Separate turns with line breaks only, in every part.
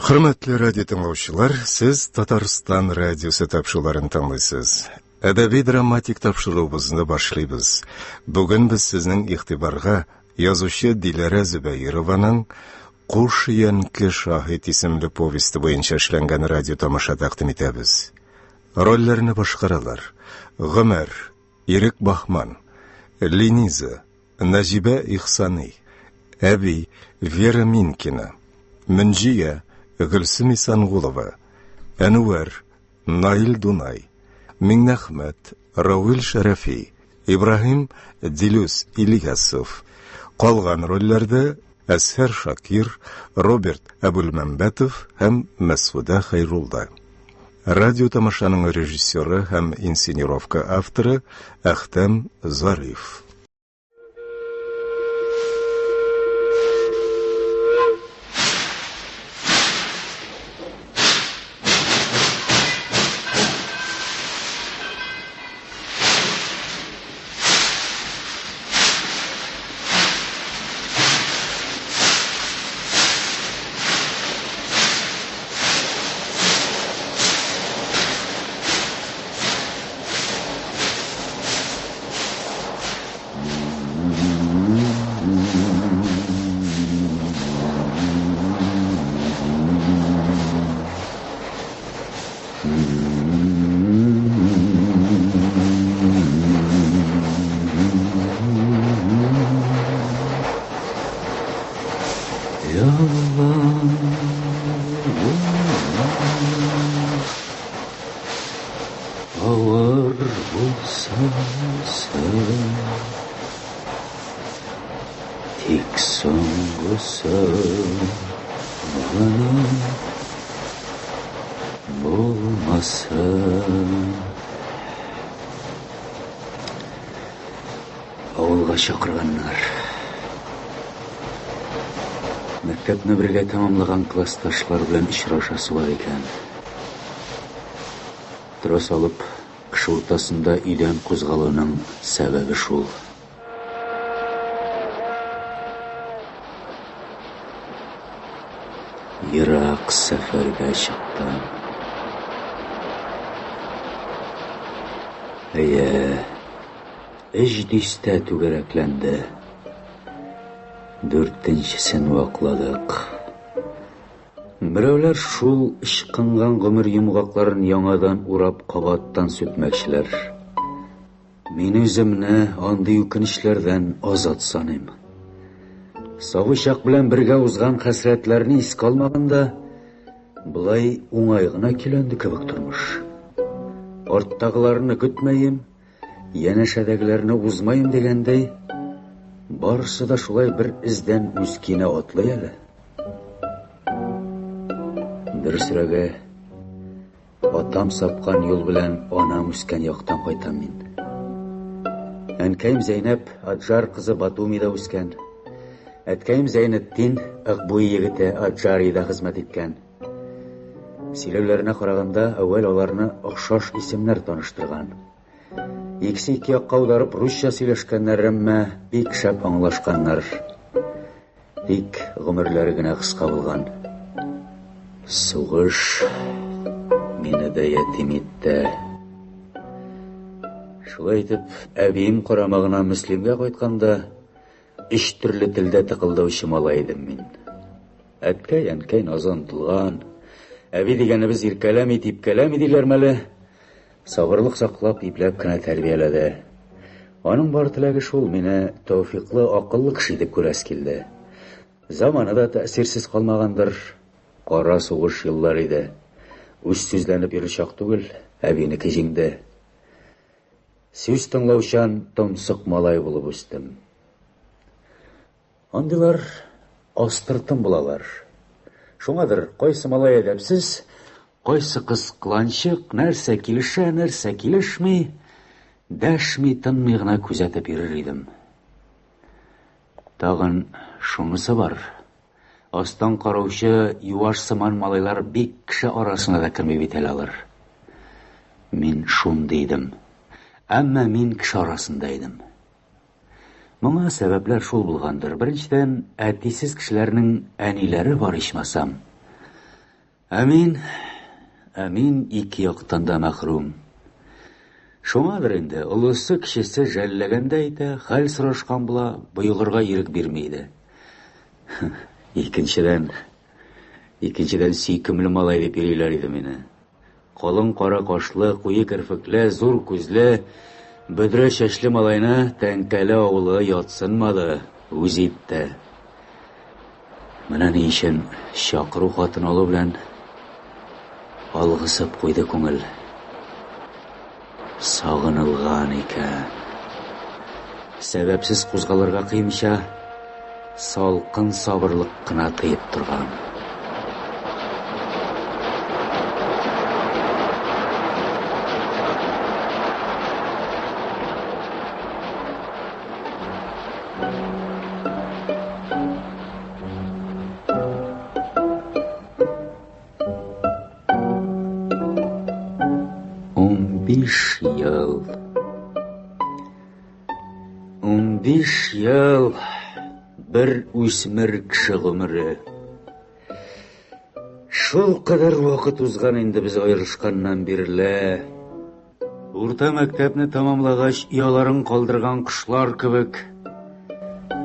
Хөрмәтле радио тыңлаучылар, сез Татарстан радиосы тапшыруларын тыңлыйсыз. Әдәби драматик тапшыруыбызны башлыйбыз. Бүген без сезнең игътибарга язучы Диләрә Зөбәерованың Куш өянке шаһит исемле повесте буенча эшләнгән радио тамаша тәкъдим итәбез. Рольләрне башкаралар: Гомәр, Ирек Баһман, Лениза, Нәҗибә Ихсаный, әби, Вера Минкина, Мөнҗия, Гөлсем Исәнгулова, Әнвәр, Наил Дунай, Миңнәхмәт, Равил Шәрәфи, Ибраһим, Дилүс Ильясов. Калган рольләрдә Әзһәр Шакир, Роберт Әбүлмәмбәтов һәм Мәсгудә Хәйрулла. Радиотамашаның режиссеры һәм инсценировка авторы Әхтәм Зариф.
Авыр булса Тик соңгысы гына булмасын. Авылга чакырганнар. Мәктәпне бергә тәмамлаган классташлар белән очрашасы бар икән. Тора салып, кеше уртасында өйдән кузгалуның сәбәбе шул. Ерак сәфәргә чыктым. Әйе, өч дистә түгәрәкләнде. Дүртенчесен вакладык. Берәүләр шул ычкынган гомер йомгакларын яңадан урап кабаттан сүтмәкчеләр. Мин үземне андый үкенечләрдән азат саныйм. Сабый чак белән бергә узган хәсрәтләрне искә алмаганда, болай уңай гына көйләнде кебек тормыш. Арттагыларны көтмәем, янәшәдәгеләрне узмаем дигәндәй, барысы да шулай бер эздән үз көенә атлый әле. Дөресрәге, Атам сапкан юл белән анам үскән яктан кайтам мин. Әнкәем Зәйнәп Аджар кызы Батумида үскән. Әткәем Зәйнетдин Акбуй егете Аджарида хезмәт иткән. Сөйләүләренә караганда, әүвәл аларны охшаш исемнәр таныштырган. Икесе ике якка аударып русча сөйләшкәннәр, әмма бик шәп аңлашканнар. Тик гомерләре генә кыска булган. Сугыш мине дә ятим итте. Шулай итеп, әбием карамагына Мөслимгә кайтканда, өч төрле телдә тыкылдаучы малай идем мин. Әткәй, әнкәй назы онытылган. Әби дигәнебез иркәләми, типкәләми диләрме әле? Сабырлык саклап, ипләп кенә тәрбияләде. Аның бар теләге шул, мине тәүфиклы, акыллы кеше итеп күрәсе килде. Заманы да тәэсирсез калмагандыр. Кара сугыш еллары иде. Үз сүзләнеп йөрер чак түгел, әбинеке җиңде. Сүз тыңлаучан, томсык малай булып үстем. Андыйлар астыртын булалар. Шуңадыр, кайсы малай әдәпсез, кайсы кыз кыланчык, нәрсә килешә, нәрсә килешми, дәшми, тынмый гына күзәтеп йөрер идем. Тагын шунысы бар. Астан караучы юаш сыман малайлар бик кеше арасына да керми бит әле алар. Мин шундый идем. Әмма мин кеше арасында идем. Моңа сәбәпләр шул булгандыр. Беренчедән, әтисез кешеләрнең әниләре бар ичмасам. Ә мин, ә мин ике яктан да мәхрүм. Шуңадыр инде, олысы кечесе жәлләгәндә әйтә, хәл сорашкан була, боегырга ирек бирми иде. Икенчедән, икенчедән сөйкемле малай дип йөриләр иде мине. Калын кара кашлы, куе керфекле, зур күзле, бөдрә чәчле малайны Тәңкәле авылы ятсынмады, үз итте. Менә ни өчен чакыру хатын алу белән алгысып куйды күңел. Сагынылган икән. Сәбәпсез кузгалырга кыймыйча, салкын сабырлык кына тыеп торган. 15 ел. 15 ел бер үсмер кеше гомере. Шул кадәр вакыт узган инде без аерылышканнан бирле. Урта мәктәпне тәмамлагач, ояларын калдырган кошлар кебек,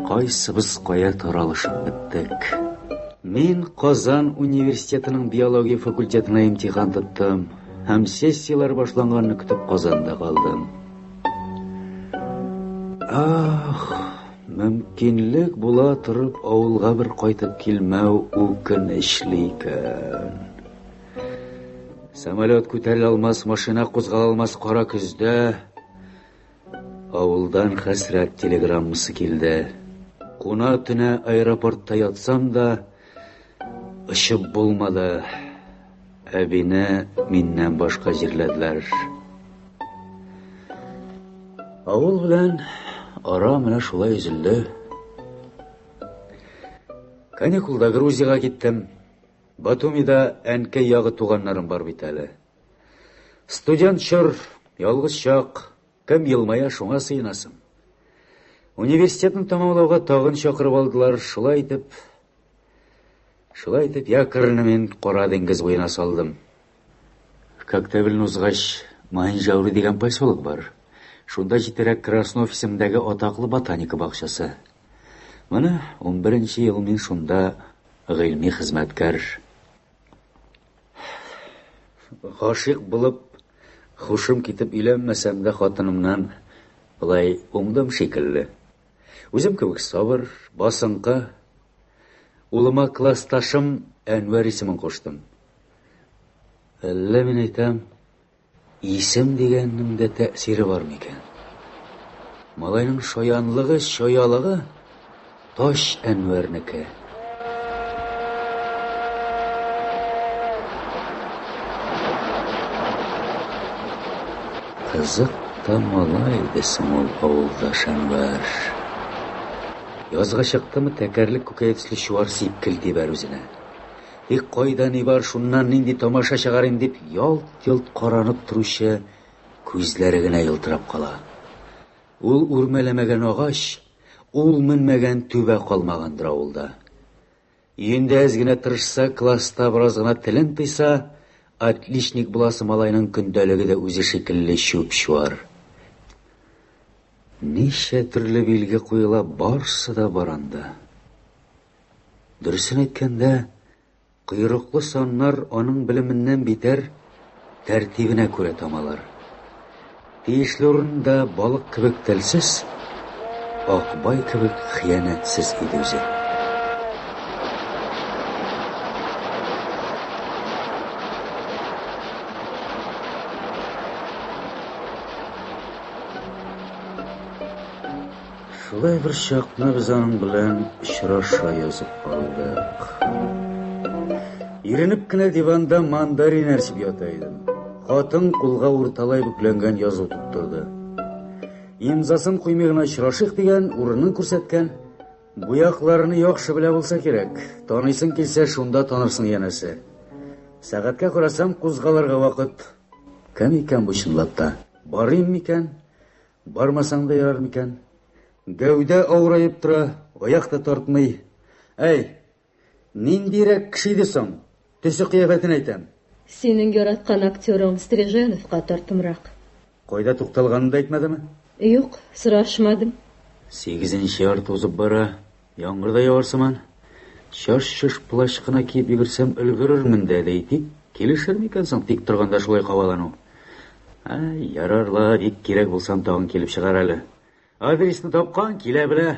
кайсыбыз кая таралышып беттек. Мин Казан университетының биология факультетына имтихан тоттым һәм сессияләр башланганны көтеп Казанда калдым. Ах, мөмкинлек була торып авылга бер кайтып килмәү үкенечле икән. Самолет күтәрелә алмас, машина кузгала алмас кара көздә авылдан хәсрәт телеграммасы килде. Куна төнә аэропортта ятсам да, очып булмады. Әбине миннән башка җирләделәр. Авыл белән ара менә шулай өзелде. Каникулда Грузиягә киттем. Батумида әнкәй ягы туганнарым бар бит әле. Студент чор, ялгыз чак, кем елмая, шуңа сыенасың. Университетны тәмамлауга тагын чакырып алдылар, шулай итеп, шулай итеп якорьны мин Кара диңгез буена салдым. Коктебельне узгач, Махинжаури дигән поселок бар. Шунда җитәрәк Краснов исемендәге атаклы ботаника бакчасы. Менә 11 ел мин шунда Гыйльми хезмәткәр. Гашыйк булып, хушым китеп өйләнмәсәм дә хатынымнан болай уңдым шикелле. Үзем кебек сабыр, басынкы. Улыма классташым Әнвәр исемен куштым. Әллә мин әйтәм, Исем дигәннең дә тәэсире бар микән? Малайның шаянлыгы, чаялыгы тач Әнвәрнеке. Кызык та малай иде соң ул авылдаш Әнвәр. Язга чыктымы, тәкәрлек күкәе төсле чуар сипкел тибәр үзенә. Тик кайда ни бар, шуннан нинди тамаша чыгарыйм дип ялт-йолт каранып торучы күзләре генә елтырап кала. Ул үрмәләмәгән агач, ул менмәгән түбә калмагандыр авылда. Өендә әз генә тырышса, класста бераз гына телен тыйса, отличник буласы малайның көндәлеге дә үзе шикелле чүп-чуар. Ничә төрле билге куела, барсы да бар анда. Дөресен әйткәндә, койрыклы саннар аның белеменнән битәр тәртибенә күрә тамалар. Тиешле урында балык кебек телсез, Акбай кебек хыянәтсез иде үзе. Шулай бер чакны без аның белән очраша язып калдык. Иренеп кенә диванда мандарин әрчеп ята идем. Хатын кулга урталай бөкләнгән язу тоттырды. Имзасын куймый гына очрашыйк дигән, урынын күрсәткән. Бу якларны яхшы белә булса кирәк. Таныйсың килсә, шунда танырсың янәсе. Сәгатькә карасам, кузгалырга вакыт. Кем икән бу чынлап та? Барыйм микән? Бармасаң да ярар микән? Гәүдә авыраеп тора, аяк та тартмый. Әй, ниндирәк кеше иде соң? Төсе кыяфәтен әйтәм.
Синең яраткан актерың Стриженовка тартымрак.
Кайда тукталганын да әйтмәдеме?
Юк, сорашмадым.
Сигезенче ярты узып бара. Яңгыр да явар сыман. Чаш-чош плащ кына киеп йөгерсәм өлгерермен дә, ди. Тик килешер микән соң тик торганда шулай кабалану? Ай, ярар ла, бик кирәк булсам тагын килеп чыгар әле. Адресны тапкан, килә белә.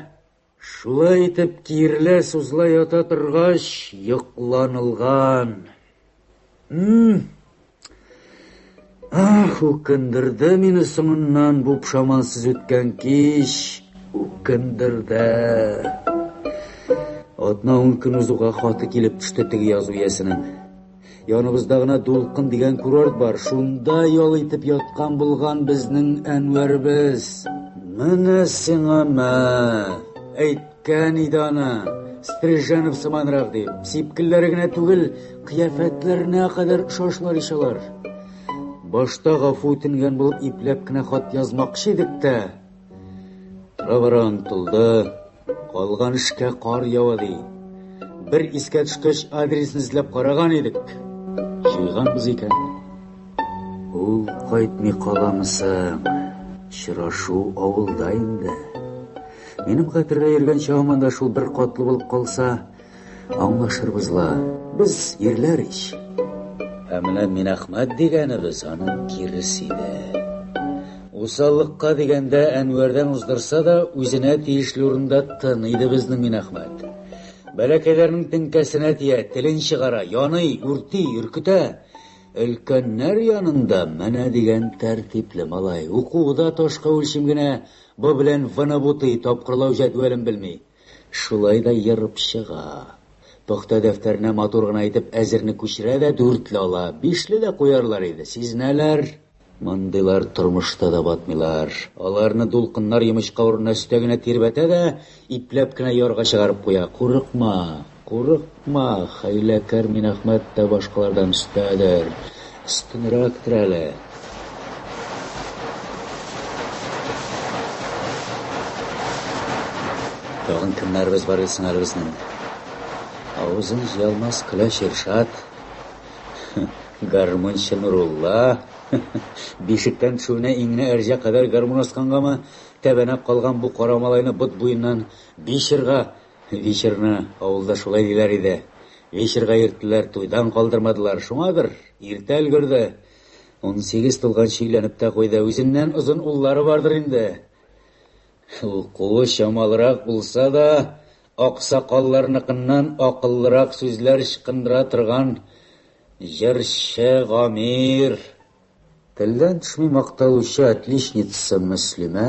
Шулай итеп киерелә-сузыла ята торгач, йокланылган. М Ах, үкендерде мине соңыннан бу пошамансыз үткән кич. Үкендерде. Атна-ун көн узуга хаты килеп төште теге язу иясенең. Яныбызда гына Дулкын дигән курорт бар. Шунда ял итеп яткан булган безнең Әнвәребез. Менә сиңа мә. Әйткән иде аны. Стриженов сыманрак дип. Сипкелләре генә түгел, кыяфәтләренә кадәр ошашлар ич алар. Башта гафу үтенгән булып ипләп кенә хат язмакчы идек тә. Тора-бара онытылды. Калган эшкә кар ява ди. Бер искә төшкәч, адресын эзләп караган идек. Җуйганбыз икән. Ул кайтмый каламы соң? Очрашу авылда инде. Минем хәтердә йөргән һаман да шул бер катлы булып калса, аңлашырбыз ла. Без ирләр ич. Ә менә Минәхмәт дигәнебез аның киресе иде. Усаллыкка дигәндә Әнвәрдән уздырса да, үзенә тиешле урында тын иде безнең Минәхмәт. Бәләкәйләрнең теңкәсенә тия, телен чыгара, яный, үрти, өркетә. Өлкәннәр янында менә дигән тәртипле малай. Укуы да ташка үлчим генә, Б белән В-ны бутый, тапкырлау җәдвәлен белми. Шулай да ерып чыга. Пөхтә дәфтәренә матур гына итеп әзерне күчерә дә дүртле ала. Бишле дә куярлар иде, сизенәләр. Мондыйлар тормышта да батмыйлар. Аларны дулкыннар йомычка урынына өстә генә тирбәтә дә, ипләп кенә ярга чыгарып куя. Курыкма, курыкма, хәйләкәр Минәхмәт тә башкалардан өстәдер. Өстенрәктер әле. Тагын кемнәребез бар соң әле безнең? Авызын җыя көләч Иршат, гармунчы Нурулла, бишектән төшүенә иңенә әрҗә кадәр гармун аскангамы, тәбәнәк калган бу кара малайны бот буеннан вечерга, вечерны авылда шулай диләр иде. Вечерга йөрттеләр, туйдан калдырмадылар. Шуңадыр, иртә өлгерде. 18 тулганчы өйләнеп тә куйды. Үзеннән озын уллары бардыр инде. Укуы чамалырак булса да, аксакалларныкыннан акыллырак сүзләр ычкындыра торган җырчы Гамир. Телдән төшми макталучы отличница Мөслимә,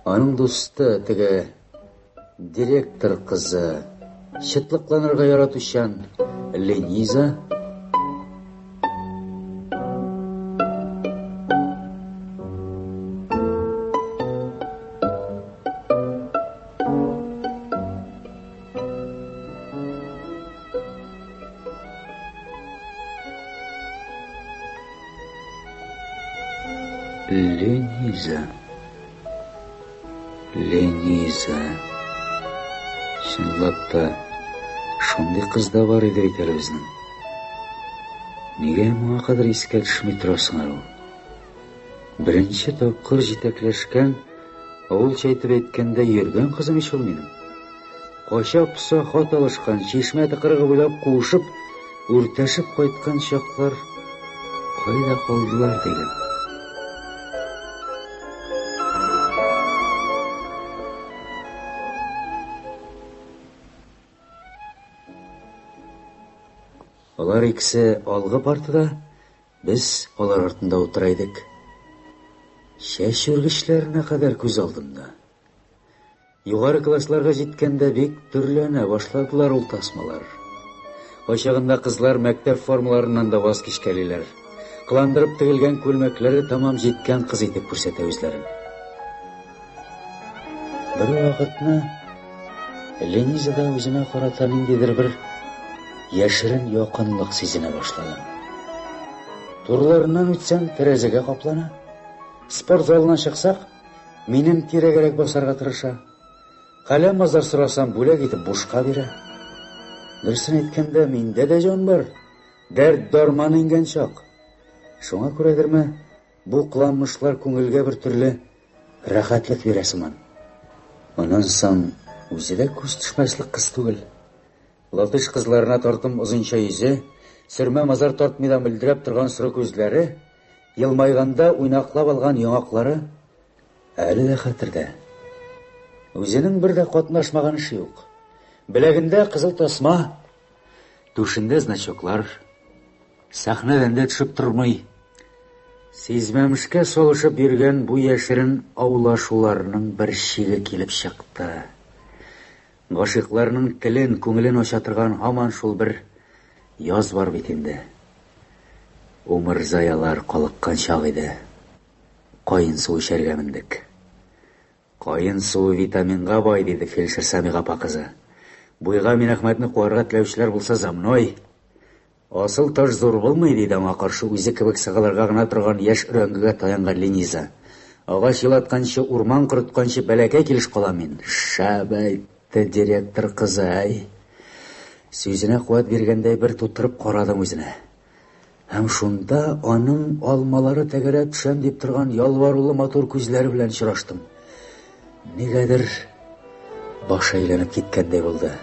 аның дусты теге директор кызы, чытлыкланырга яратучан Лениза, Лениза. Лениза. Чынлап та, шундый кыз да бар иде бит әле безнең. Нигә моңа кадәр искә төшми тора соң әле ул? Беренче тапкыр җитәкләшкән, авылча итеп әйткәндә, йөргән кызым ич ул минем. Кача-поса хат алышкан, чишмә тыкрыгы буйлап куышып, үртәшеп кайткан чаклар кайда калдылар диген. Алар икесе алгы партада, без алар артында утыра идек. Чәч үргечләренә кадәр күз алдымда. Югары классларга җиткәндә бик төрләнә башладылар ул тасмалар. Кайчагында кызлар мәктәп формаларыннан да ваз кичкәлиләр. Кыландырып тегелгән күлмәкләре тамам җиткән кыз итеп күрсәтә үзләрен. Бер вакытны Ленизада үземә карата ниндидер бер яшерен якынлык сизенә башладым. Турларыннан үтсәм, тәрәзәгә каплана. Спорт залына чыксак, минем тирәгәрәк басарга тырыша. Каләм мазар сорасам, бүләк итеп бушка бирә. Дөресен әйткәндә, миндә дә җан бар. Дәрт-дарман иңгән чак. Шуңа күрәдерме, бу кыланмышлар күңелгә бер төрле рәхәтлек бирә сыман. Аннан соң үзе дә күз төшмәслек кыз түгел. Латыш кызларына тартым озынча йөзе, сөрмә-мазар тартмый да мөлдерәп торган соры күзләре, елмайганда уйнаклап алган яңаклары әле дә хәтердә. Үзенең бер дә катнашмаган эше юк. Беләгендә кызыл тасма, түшендә значоклар. Сәхнәдән дә төшеп тормый. Сизмәмешкә салышып йөргән бу яшерен аулашуларның бер чиге килеп чыкты. Гашыйкларның телен, күңелен ача торган һаман шул бер яз бар бит инде. Умырзаялар калыккан чак иде. Каен суы эчәргә мендек. Каен суы витаминга бай, диде фельдшер Сәмига апа кызы. Буйга Минәхмәтне куарга теләүчеләр булса, за мной. Асыл таш зур булмый, диде аңа каршы үзе кебек сыгылырга гына торган яшь өрәңгегә таянган Лениза. Агач елатканчы, урман корытканчы бәләкәй килеш калам мин. Шәп әйтте директор кызы, әй. Сүзенә куәт биргәндәй бер тутырып карадым үзенә. Һәм шунда аның алмалары тәгәрәп төшәм дип торган ялварулы матур күзләре белән очраштым. Нигәдер баш әйләнеп киткәндәй булды.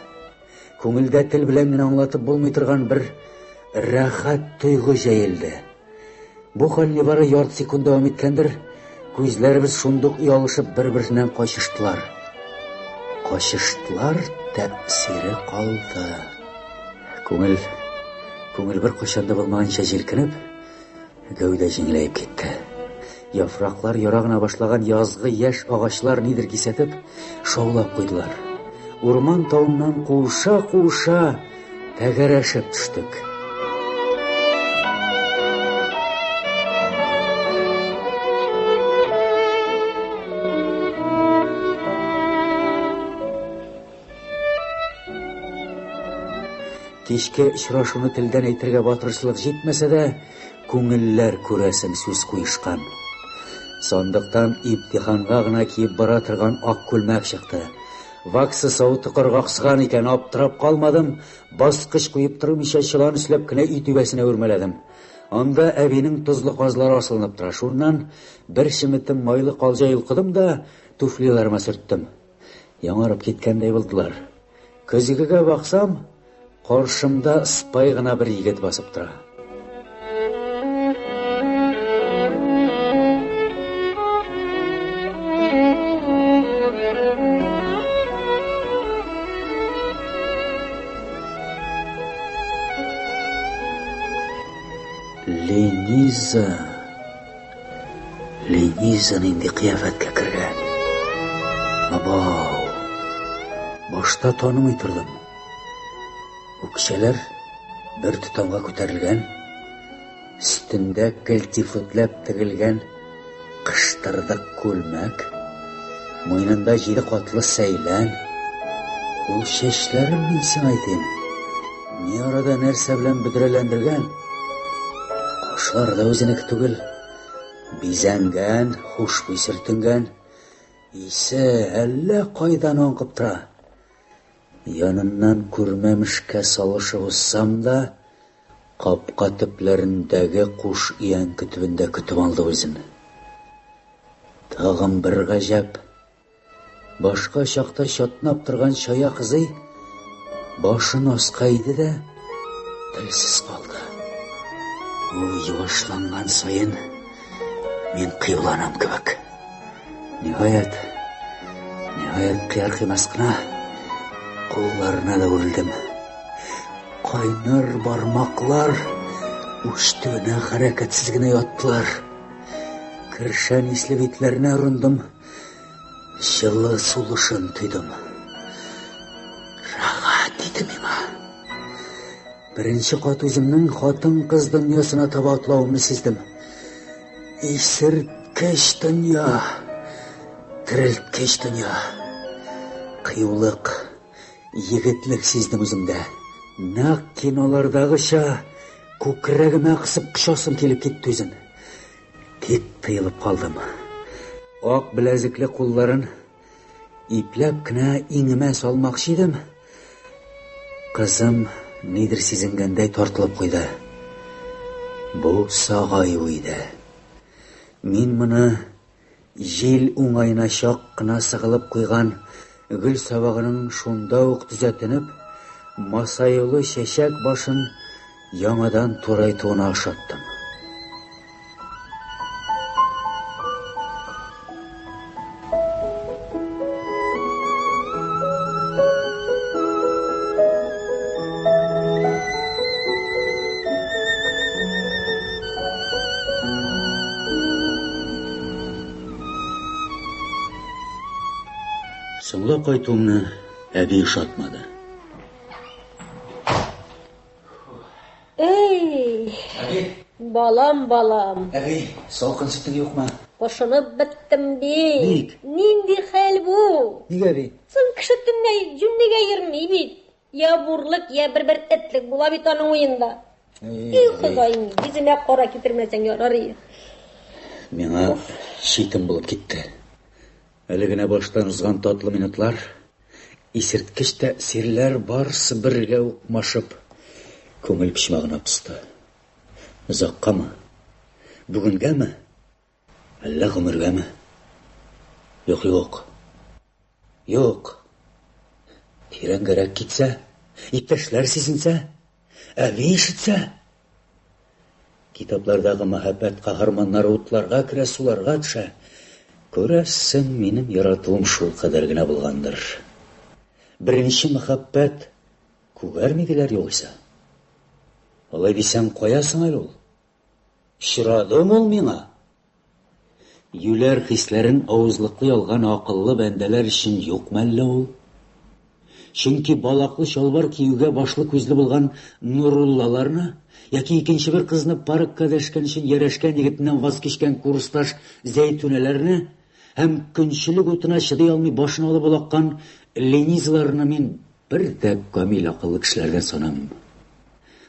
Күңелдә тел белән генә аңлатып булмый торган бер рәхәт тойгы җәелде. Бу хәл нибары ярты секунд дәвам иткәндер, күзләребез шундук оялышып бер-берсеннән качыштылар. Качыштылар, тәэсире калды. Күңел, күңел бер кайчан да булмаганча җилкенеп, Гәүдә җиңеләеп китте. Яфраклар яра гына башлаган язгы яшь агачлар нидер кисәтеп, шаулап куйдылар. Урман тавыннан куыша-куыша тәгәрәшеп төштек. Кичке очрашуны телдән әйтергә батырчылык җитмәсә дә, күңелләр күрәсең сүз куешкан. Сандыктан имтиханга гына киеп бара торган ак күлмәк чыкты. Вакса савыты коргаксыган икән, аптырап калмадым, баскыч куеп тормыйча чолан өсләп кенә өй түбәсенә үрмәләдем. Анда әбинең тозлы казлары асылынып тора. Шуннан бер чеметем майлы калҗа йолкыдым да туфлиларыма сөрттем. Яңарып киткәндәй булдылар. Көзгегә баксам, каршымда ыспай гына бер егет басып тора. Лениза. Лениза нинди кыяфәткә кергән. Абау. Башта танымый тордым. Үкчәләр бер тотамга күтәрелгән, өстендә кәлтифутләп тегелгән кыштырдык күлмәк, муенында җиде катлы сәйлән. Ул чәчләрен мин сиңа әйтим, ни арада нәрсә белән бөдрәләндергән? Кашлары да үзенеке түгел. Бизәнгән, хушбуй сөртенгән. Исе әллә кайдан аңкып тора. Яныннан күрмәмешкә салышып узсам да, капка төпләрендәге куш өянке төбендә көтеп алды үзен. Тагын бер гаҗәп. Башка чакта чатнап торган чая кызый башын аска иде дә телсез калды. Ул юашланган саен мин кыюланам кебек. Ниһаять, ниһаять кыяр-кыймас кына кулларына да үрелдем. Кайнар бармаклар уч төбенә хәрәкәтсез генә яттылар. Кершән исле битләренә орындым. Җылы сулышын тойдым. Рәхәт иде миңа. Беренче кат үземнең хатын-кыз дөньясына таба атлавымны сиздем. Исерткеч дөнья, терелткеч дөнья. Кыюлык, егетлек сиздем үземдә. Нәкъ кинолардагыча күкрәгемә кысып кочасым килеп китте үзен. Тик тыелып калдым. Ак беләзекле кулларын ипләп кенә иңемә салмакчы идем. Кызым нидер сизенгәндәй тартылып куйды. Бу сагаю иде. Мин моны җил уңаена чак кына сыгылып куйган гөл сабагының шунда ук төзәтенеп, масаюлы чәчәк башын яңадан турайтуына ошаттым. Соңлап кайтуымны әби ошатмады.
Эй!
Әби!
Балам, балам.
Әби, салкын сөтең юкмы?
Пошынып беттем бит.
Ник?
Нинди хәл бу?
Нигә, әби?
Соң кеше төнлә җүнлегә йөрми бит. Я бурлык, я бер-бер этлек була бит аның уенда. И Ходаем, йөземә кара китермәсәң ярар иде.
Миңа читен булып китте. Әле генә баштан узган татлы минутлар, исерткеч тәэсирләр барысы бергә укмашып, күңел почмагына посты. Озаккамы? Бүгенгәме? Әллә гомергәме? Юк, юк. Юк. Тирәнгәрәк китсә, иптәшләр сизенсә, әби ишетсә. Китаплардагы мәхәббәт каһарманнары утларга керә, суларга төшә. Күрәсең, минем яратуым шул кадәр генә булгандыр. Беренче мәхәббәт күгәрми диләр югыйсә. Алай дисәң, кая соң әле ул? Очрадымы ул миңа? Юләр хисләрен авызлыклый алган акыллы бәндәләр өчен юкмы әллә ул? Чөнки балаклы чалбар киюгә башлы-күзле булган Нуруллаларны яки икенче бер кызны паркка дәшкән өчен ярәшкән егетеннән ваз кичкән курсташ Зәйтүнәләрне һәм көнчелек утына чыдый алмый башын алып олаккан Ленизаларны мин бер дә камил акыллы кешеләрдән санамыйм.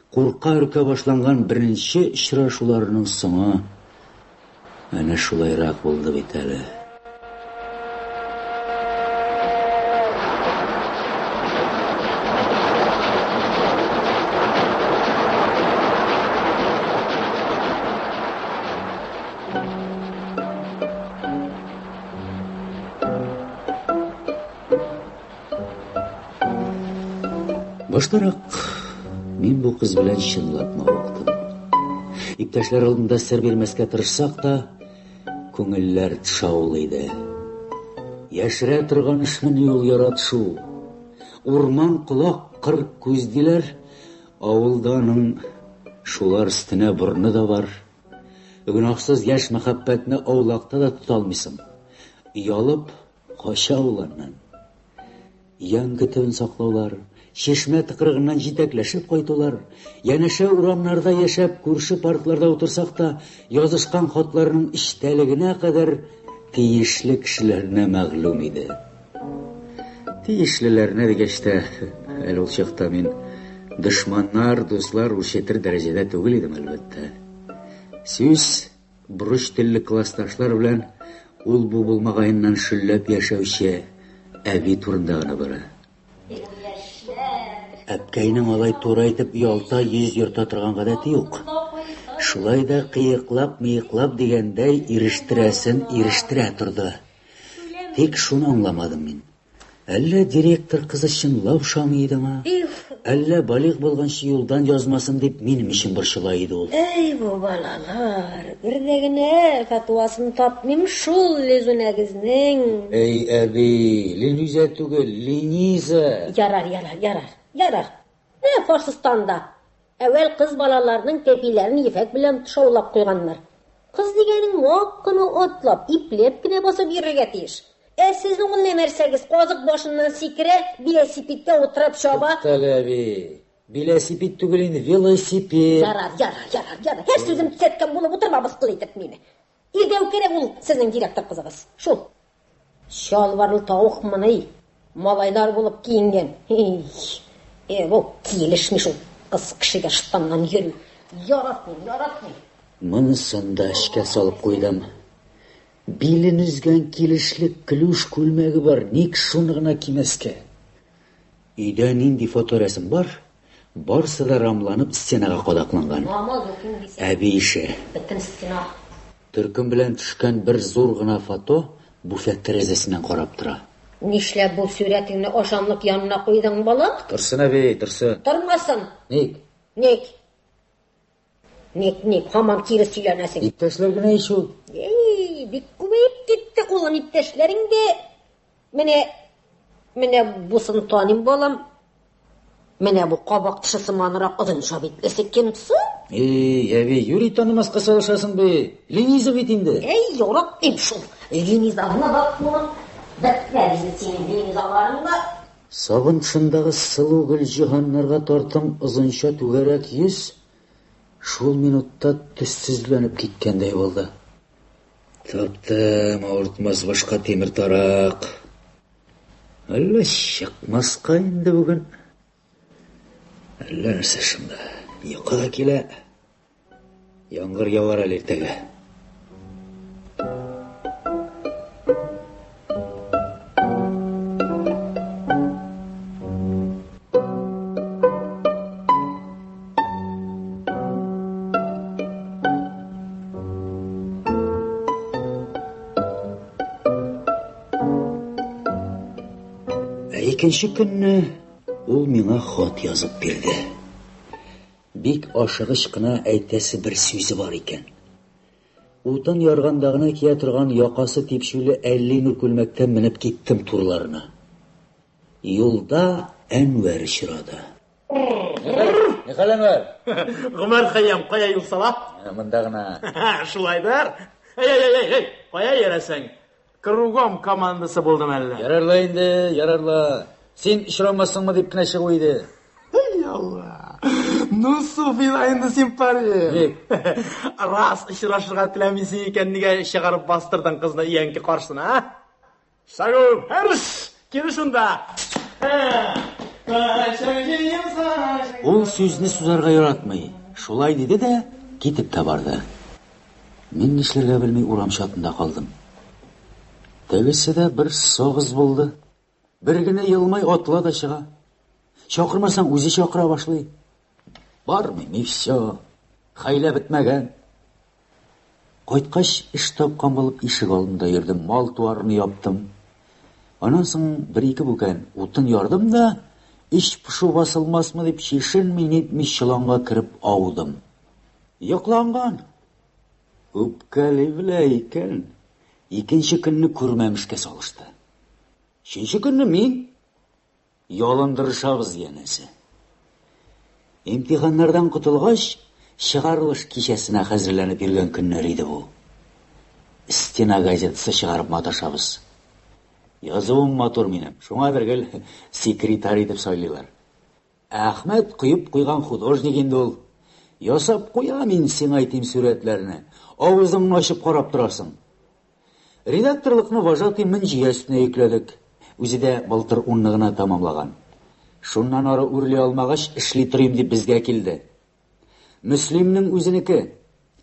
Курка-өркә башланган беренче очрашуларның соңы әнә шулайрак булды бит әле. Баштарак мин бу кыз белән чынлап мавыктым. Иптәшләр алдында сер бирмәскә тырышсак та, күңелләр шаулый иде. Яшерә торган эшмени ул яратышу. Урман колак, кыр күз диләр. Авылда аның шулар өстенә борыны да бар. Гөнаһсыз яшь мәхәббәтне аулакта да тота алмыйсың. Оялып кача ул аннан. Өянке төбен саклаулар, чишмә тыкрыгыннан җитәкләшеп кайтулар, янәшә урамнарда яшәп, күрше паркларда утырсак та, язышкан хатларның эчтәлегенә кадәр тиешле кешеләренә мәгълүм иде. Тиешлеләренә дигәч тә, әле ул чакта мин дошманнар, дуслар үрчетер дәрәҗәдә түгел идем, әлбәттә. Сүз Борыч телле классташлар белән ул-бу булмагаеннан шөлләп яшәүче әби турында гына бара. Әбкәйнең алай туры әйтеп ялта йөз йорта торган гадәте юк. Шулай да кыеклап-мыеклап дигәндәй ирештерәсен ирештерә торды. Тик шуны аңламадым мин. Әллә директор кызы чынлап ошамый иде аңа, әллә балигъ булганчы юлдан язмасын дип минем өчен борчыла иде ул.
Әй, бу балалар, бер дә генә фатуасын тапмыйм шул Лизүнәгезнең.
Әй, әби, Лилүзә түгел, Лениза.
Ярар, ярар, ярар, ярар. Менә Фарсыстанда әүвәл кыз балаларның тәпиләрен ефәк белән тышаулап куйганнар. Кыз дигәнең вак кына атлап, ипләп кенә басып йөрергә тиеш. Ә сезнең ул нәмәрсәгез казык башыннан сикерә, биләсипидтә утырып чаба.
Туктале, әби. Биләсипид түгел инде, велосипед.
Ярар, ярар, ярар, ярар. Һәр сүзем төзәткән булып утырма мыскыл итеп мине. Ирдәү кирәк ул сезнең директор кызыгыз. Шул. Чалбарлы тавыкмыни? Малайлар булып киенгән. Һи. Э, бу килешми шул кыз кешегә штаннан йөрү. Яратмыйм, яратмыйм.
Монысын да эчкә салып куйдым. Билен өзгән килешле клюш күлмәге бар, ник шуны гына кимәскә? Өйдә нинди фоторәсем бар, барысы да рамланып стенага кадакланган.
Намаз укыйм дисәң.
Әби ише.
Бөтен стена.
Төркем белән төшкән бер зур гына фото буфет тәрәзәсеннән карап тора.
Нишләп бу сурәтеңне ашамлык янына куйдың, балам?
Торсын, әби, торсын.
Тормасын.
Ник?
Ник? Ник, ник, һаман кире сөйләнәсең.
Иптәшләр генә ич ул.
Эй, бик күбәеп китте улым иптәшләрең дә. Менә, менә бусын таныйм, балам. Менә бу кабак тышы сыманрак озынча битлесе кем соң?
Эй, әби, юри танымаска салышасың бит. Лениза бит инде.
Әй, яратмыйм шул. Ленизаңны да улым. Бетмәде инде синең Ленизаларың да.
Сабын тышындагы сылу гөлҗиһаннарга тартым озынча түгәрәк йөз шул минутта төссезләнеп киткәндәй булды. Таптым авыртмас башка тимер тарак. Әллә чыкмаска инде бүген. Әллә нәрсә шунда. Йокы да килә. Яңгыр явар әле иртәгә. Ә икенче көнне ул миңа хат язып бирде. Бик ашыгыч кына әйтәсе бер сүзе бар икән. Утын ярганда гына кия торган якасы типчүле әллинур күлмәктән менеп киттем турларына. Юлда Әнвәр очрады. Нихәл, Әнвәр?
Гомәр Хәйям кая юл сала?
Монда гына.
Шулайдыр. Әй, әй, әй, әй, кая йөрәсең? Кругом командасы булдым әллә?
Ярар ла инде, ярар ла. Син очрамассыңмы дип кенә чыгу иде.
Эй, Алла. Ну, суфила инде син парень.
Ник?
Рас очрашырга теләмисең икән, нигә чыгарып бастырдың кызны өянке каршысына, а? Шагу, хәрш, кире шунда.
Ул сүзне сузарга яратмый. Шулай диде дә китеп тә барды. Мин нишләргә белми урам чатында калдым. Тегесе дә бер сагыз булды. Бер генә елмай атла да чыга. Чакырмасаң, үзе чакыра башлый. Бармыйм, и все. Хәйлә бетмәгән. Кайткач, эш тапкан булып ишек алдында йөрдем, мал-туарны яптым. Аннан соң бер-ике бүкән утын ярдым да, эч пошу басылмасмы дип чишенми-нитми чоланга кереп аудым. Йокланган. Үпкәли белә икән. Икенче көнне күрмәмешкә салышты. Өченче көнне мин ялындырышабыз янәсе. Имтиханнардан котылгач, чыгарылыш кичәсенә хәзерләнеп йөргән көннәр иде бу. Стена газетасы чыгарып маташабыз. Язуым матур минем, шуңадыр гел секретарь итеп сайлыйлар. Ә Әхмәт коеп куйган художник инде ул. Ясап куя мин сиңа әйтим сурәтләрне. Авызыңны ачып карап торасың. Редакторлыкны вожатый Мөнҗия өстенә йөкләдек. Үзе дә былтыр унны гына тәмамлаган. Шуннан ары үрли алмагач, эшли торыйм дип безгә килде. Мөслимнең үзенеке.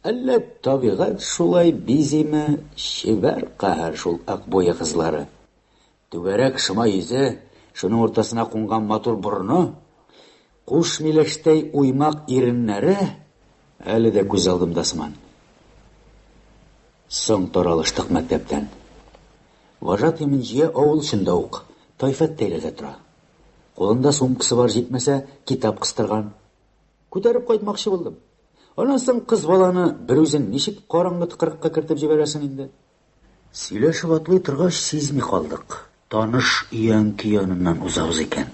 Әллә табигать шулай бизиме, чибәр каһәр шул Акбуе кызлары. Түгәрәк шома йөзе, шуның уртасына кунган матур борыны, куш миләштәй уймак иреннәре әле дә күз алдымда сыман. Соң таралыштык мәктәптән. Вожатый Мөнҗия авыл эчендә ук, Тайфәттәйләрдә тора. Кулында сумкасы бар, җитмәсә, китап кыстырган. Күтәреп кайтмакчы булдым. Аннан соң кыз баланы берүзен ничек караңгы тыкрыкка кертеп җибәрәсең инде? Сөйләшеп атлый торгач, сизми калдык. Таныш өянке яныннан узабыз икән.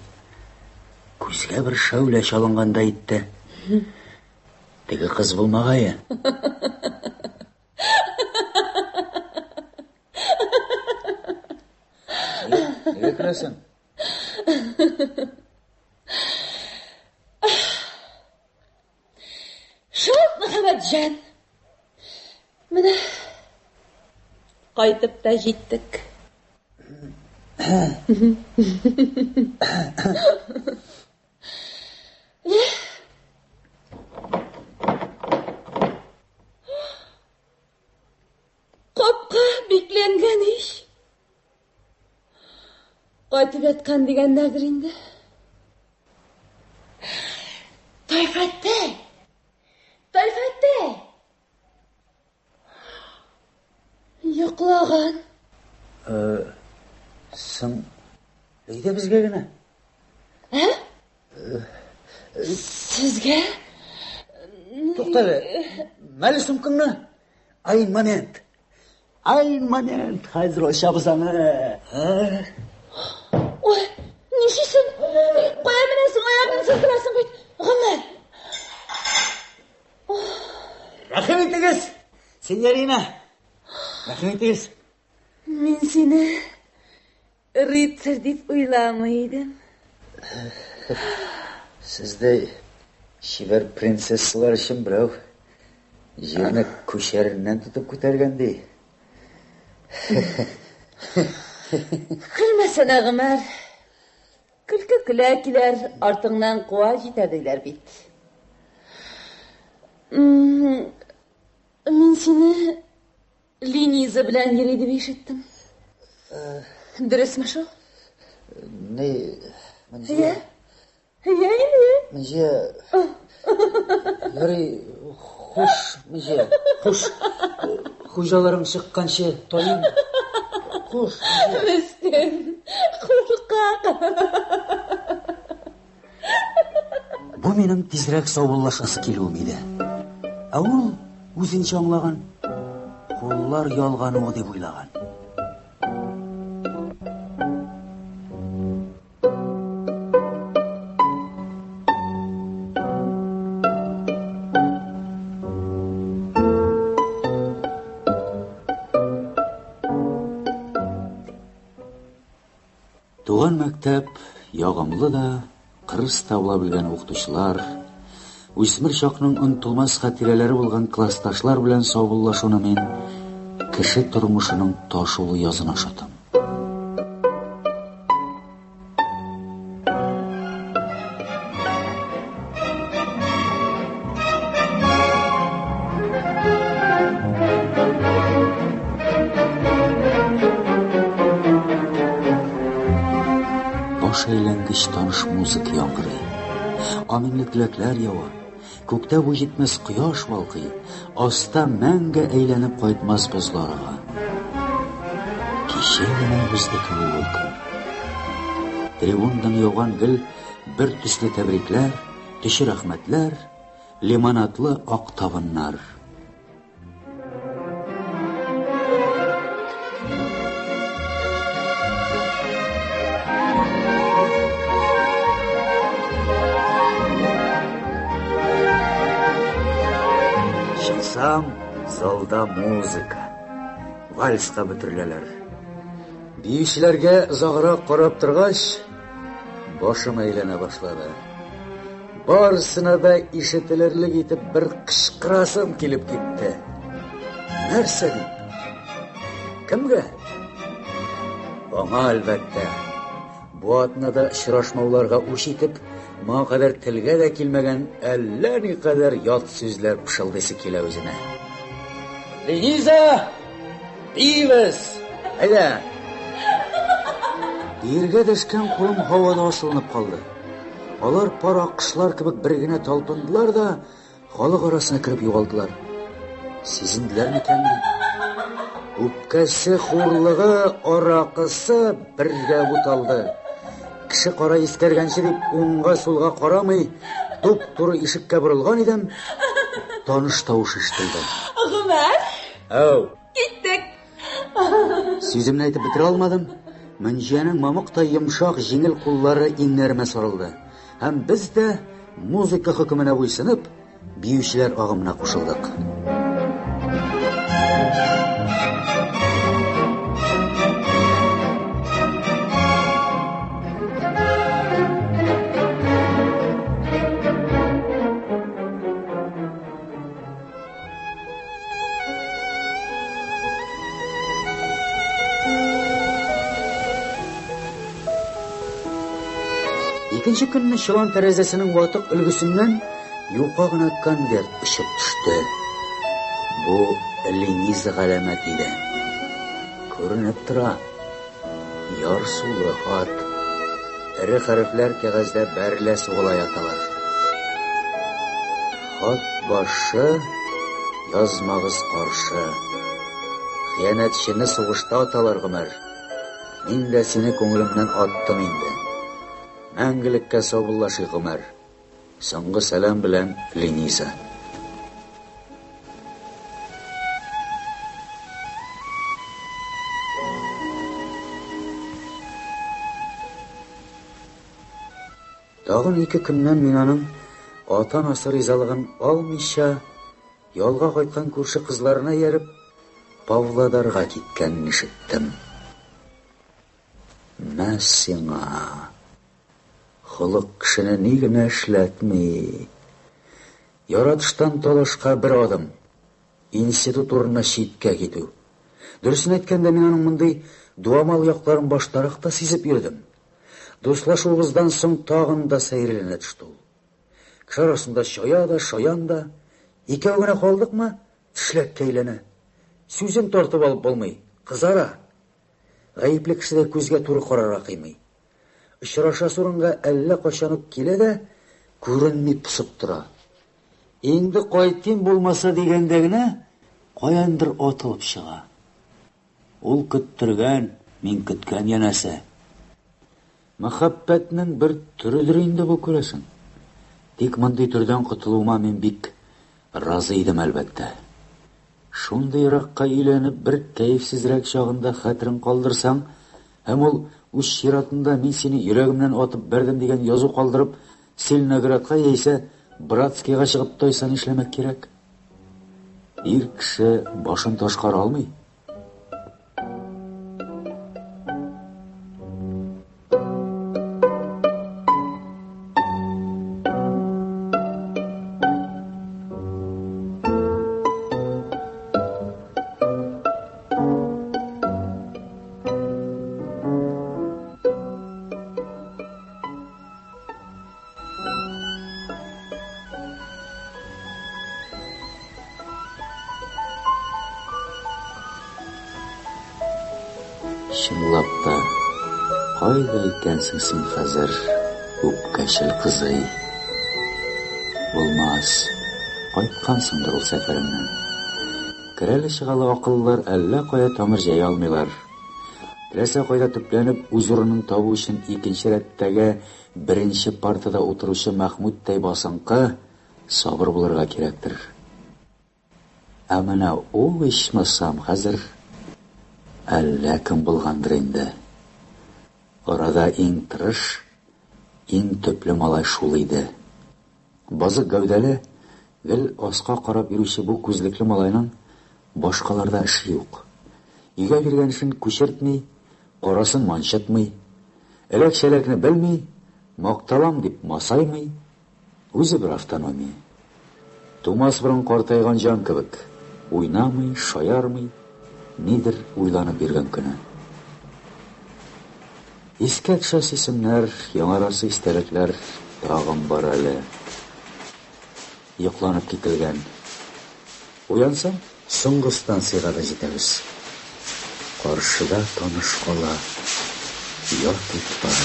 Күзгә бер шәүлә чалынгандай итте. Теге кыз булмагае. Нигә көләсең?
Шул, Мөхәммәтҗан. Менә кайтып та җиттек. Капка бикләнгән ич. Кайтып яткан дигәннәрдер инде. Йоклаган.
Э, соң, әйдә безгә генә.
Ә? Сезгә?
Тукта әле. Мәле сумкаңны. Ай, момент. Ай, момент. Хәзер ачабыз аны. Ә?
Ой, нишлисең? Кая менәсең, аягыңны сыздырасың бит. Гомәр.
Рәхим итегез, сеньорина. Рәхим итегез.
Мин сине рыцарь дип уйламый идем.
Сездәй чибәр принцессалар өчен берәү җирне күчәреннән тотып күтәргән ди.
Көлмәсәнә, Гомәр. Көлке көлә киләр, артыңнан куа җитә диләр бит. Мин сине Лениза белән йөри дип ишеттем. Дөресме шул?
Ни, Мөнҗия.
Әйе, әйе.
Мөнҗия. Ярый, хуш, Мөнҗия, хуш. Хуҗаларың чыкканчы таем. Хуш, Мөнҗия.
Мескен, куркак.
Бу минем тизрәк саубуллашасы килүем иде. Ә ул үзенчә аңлаган. Куллар ялгануы дип уйлаган. Туган мәктәп, ягымлы да, кырыс та була белгән укытучылар, үсмер чакның онытылмас хатирәләре булган классташлар белән саубуллашуны мин кеше тормышының ташулы язына ошатам. Баш әйләнгеч таныш музыка яңгырый. Аминле теләкләр ява. Күктә буй җитмәс кояш балкый, аста мәңге әйләнеп кайтмас бозлар ага. Кичә генә узды кебек ул көн. Трибунадан яуган гел бер төсле тәбрикләр, төче рәхмәтләр, лимонадлы ак табыннар. Чыксам, залда музыка. Вальска бөтереләләр. Биючеләргә озаграк карап торгач, башым әйләнә башлады. Барысына да ишетелерлек итеп бер кычкырасым килеп китте. Нәрсә дип? Кемгә? Аңа, әлбәттә. Бу атнада очрашмауларга үч итеп, моңа кадәр телгә дә килмәгән әллә никадәр ят сүзләр пышылдыйсы килә үзенә. Лениза! Биибез! Әйдә! Биергә дәшкән кулым һавада асылынып калды. Алар пар аккошлар кебек бер генә талпындылар да, халык арасына кереп югалдылар. Сизенделәр микәнни? Үпкәсе, хурлыгы, аракысы бергә буталды. Кеше кара искәргәнче дип уңга-сулга карамый, туп-туры ишеккә борылган идем, таныш тавыш ишетелде.
Гомәр!
Әү!
Киттек!
Сүземне әйтеп бетерә алмадым. Мөнҗиянең мамыктай йомшак, җиңел куллары иңнәремә сарылды. Һәм без дә, музыка хөкеменә буйсынып, биючеләр агымына кушылдык. Икенче көнне чолан тәрәзәсенең ватык өлгесеннән юка гына конверт очып төште. Бу Лениза галәмәт иде. Күренеп тора. Ярсулы хат. Эре хәрефләр кәгазьдә бәрелә-сугыла яталар. Хат башы, язмагыз каршы. Хыянәтчене сугышта аталар, Гомәр. Мин дә сине күңелемнән аттым инде. Мәңгелеккә саубуллашыйк, Гомәр. Соңгы сәлам белән Лениза. Тагын ике көннән мин аның ата-анасы ризалыгын алмыйча, ялга кайткан күрше кызларына ияреп, Павлодарга киткәнен ишеттем. Мә сиңа! Холык кешене ни генә эшләтми. Яратыштан талашка бер адым. Институт урынына читкә китү. Дөресен әйткәндә, мин аның мондый дуамал якларын баштарак та сизеп йөрдем. Дуслашуыбыздан соң тагын да сәерләнә төште ул. Кеше арасында чая да, шаян да. Икәү генә калдыкмы, тешләккә әйләнә. Сүзен тартып алып булмый, кызара. Гаепле кешедәй күзгә туры карарга кыймый. Очрашасы урынга әллә кайчан ук килә дә, күренми посып тора. Инде кайтыйм булмаса дигәндә генә, каяндыр атылып чыга. Ул көттергән, мин көткән янәсе. Мәхәббәтнең бер төредер инде бу, күрәсең. Тик мондый төрдән котылуыма мин бик разый идем, әлбәттә. Шундый еракка өйләнеп, бер кәефсезрәк чагында хәтерен калдырсаң, һәм ул үз чиратында мин сине йөрәгемнән атып бәрдем дигән язу калдырып, Целиноградка яисә Братскийга чыгып тайса нишләмәк кирәк? Ир кеше башын ташка ора алмый. Чынлап та, кайда икәнсең син хәзер, үпкәчел кызый? Булмас, кайткансыңдыр ул сәфәреңнән. Керәле-чыгалы акыллылар әллә кая тамыр җәя алмыйлар. Теләсә кайда төпләнеп, үз урынын табу өчен икенче рәттәге беренче партада утыручы Мәхмүттәй басынкы, сабыр булырга кирәктер. Ә менә ул ичмасам хәзер әллә кем булгандыр инде. Арада иң тырыш, иң төпле малай шул иде. Базык гәүдәле, гел аска карап йөрүче бу күзлекле малайның башкаларда эше юк. Өйгә биргән эшен күчертми, карасын манчытмый. Эләк-чәләкне белми, макталам дип масаймый, Үзе бер автономия. Тумас борын картайган җан кебек, уйнамый, шаярмый, нидер уйланып йөргән көне. Искә төшәсе исемнәр, яңарасы истәлекләр тагын бар әле. Йокланып кителгән. Уянсам, соңгы станциягә дә җитәбез. Каршыда таныш кала, ят утлар.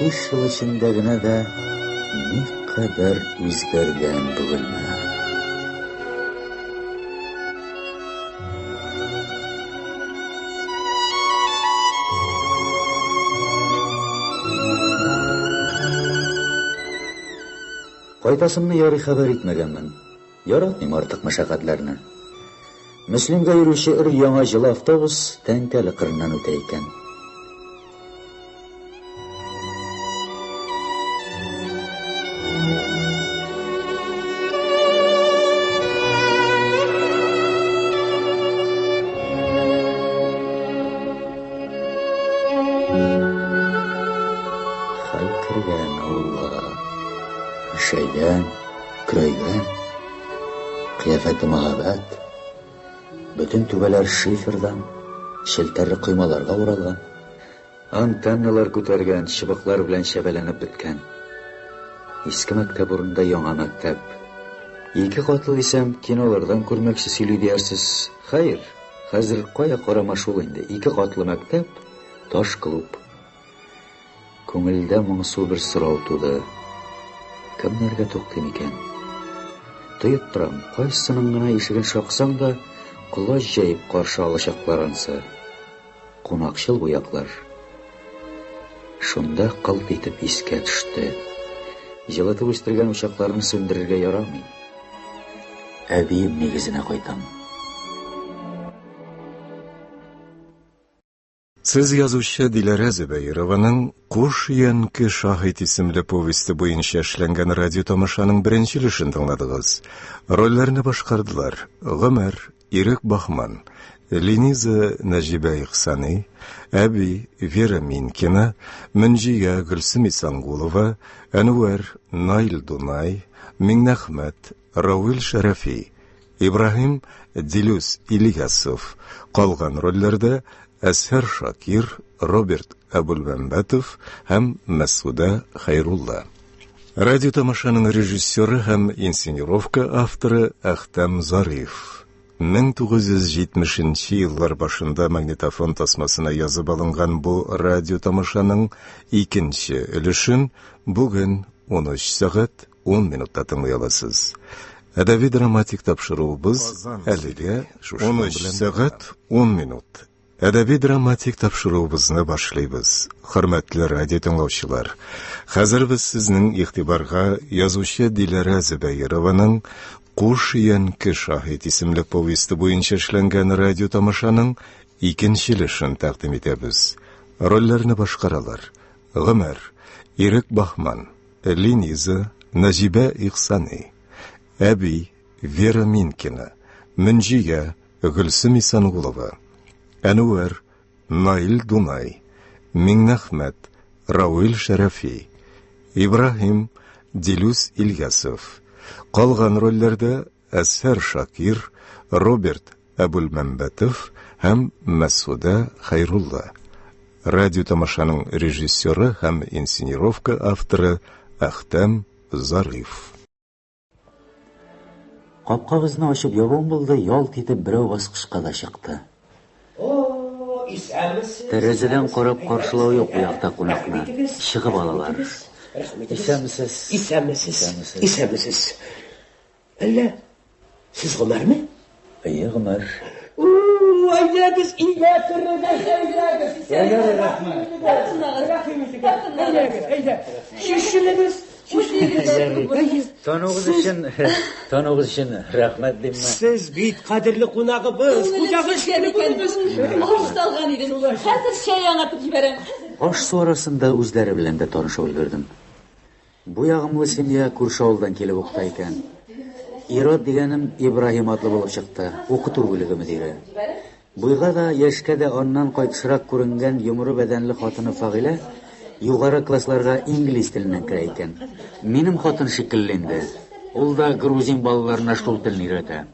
15 ел эчендә генә дә никадәр үзгәргән Бөгелмә. Кайтасымны ярый хәбәр итмәгәнмен. Яратмыйм артык мәшәкатьләрне. Мөслимгә йөрүче өр-яңа җылы автобус Тәңкәле кырыннан үтә икән. Хәл кергән авылга, ишәйгән. Көрәйгән, кыяфәте мәһабәт, бөтен түбәләр шифердан, челтәрле коймаларга уралган, антенналар күтәргән, чыбыклар белән чәбәләнеп беткән. Иске мәктәп урынында яңа мәктәп. Ике катлы дисәм, кинолардан күрмәкче сөйли диярсез. Хәер, хәзер кая карама шул инде. Ике катлы мәктәп, таш клуб. Күңелдә моңсу бер сорау туды. Кемнәргә туктыйм икән? Тоеп торам, кайсының гына ишеген шаксаң да, колач җәеп каршы алачаклар ансы. Кунакчыл бу яклар. Шунда кылт итеп искә төште. Җылытып үстергән учакларны сүндерергә ярамый. Әбием нигезенә кайтам.
Сез язучы Диләрә Зөбәерованың Куш өянке шаһит исемле повесте буенча эшләнгән радиотамашаның беренче өлешен тыңладыгыз. Рольләрне башкардылар Гомәр, Ирек Бахман, Лениза Нәҗибә Ихсани, Әби Вера Минкина, Мөнҗия Гөлсем Исангулова, Әнвәр Наил Дунай, Миңнәхмәт Равил Шәрәфи, Ибраһим Дилүс Ильясов, калган рольләрдә Әзһәр Шакир, Роберт Әбүлмәмбәтов һәм Мәсгудә Хәйрулла. Радиотамашаның режиссеры һәм инсценировка авторы Әхтәм Зариф. 1970 нче еллар башында магнитофон тасмасына язып алынган бу радиотамашаның икенче өлешен бүген 13 сәгать 10 минутта тыңлый аласыз. Әдәби-драматик тапшыруыбыз әлегә шушының 13 сәгать 10 минут. Әдәби-драматик тапшыруыбызны башлыйбыз. Хөрмәтле радио тыңлаучылар, хәзер без сезнең игътибарга язучы Диләрә Зөбәерованың Куш өянке шаһит исемле повесте буенча эшләнгән радио тамашаның икенче өлешен тәкъдим итәбез. Рольләрне башкаралар: Гомәр, Ирек Баһман, Лениза, Нәҗибә Ихсани, Әби, Вера Минкина, Мөнҗия, Гөлсем Исәнгулова, Әнвәр, Наил Дунай, Миңнәхмәт, Рауил Шәрәфи, Ибраһим, Дилүс Ильясов. Калган рольләрдә Әсфәр Шакир, Роберт Әбүлмәмбәтов һәм Мәсгудә Хәйрулла. Радиотамашаның режиссеры һәм инсценировка авторы Әхтәм Зариф.
Капкабызны ачып ябуым булды, ялт итеп берәү баскычка да чыкты. Тәрәзәдән карап каршылау юк бу якта кунакны. Чыгып алалар. Исәнмесез.
Исәнмесез. Исәнмесез. Әллә сез Гомәрме?
Әйе, Гомәр.
Әйдәгез, өйгә керегез, әйдәгез. Рәхмәт. Рәхим итегез. Әйдәгез, әйдә. Чишенегез.
Тануыгыз өчен, тануыгыз өчен рәхмәт димме?
Сез бит кадерле кунагыбыз, хуҗагыз
икән. Аш салган идем. Хәзер чәй аңлатып җибәрәм.
Аш-су арасында үзләре белән дә танышып өлгердем. Бу ягымлы семья күрше авылдан килеп укыта икән. Ир-ат дигәнем Ибраһим атлы булып чыкты, укыту бүлеге мөдире. Буйга да, яшькә дә аннан кайтышрак күренгән йомры бәдәнле хатыны Фагыйлә югары классларга инглиз теленнән керә икән. Минем хатын шикелле инде. Ул да грузин балаларына шул телне өйрәтә.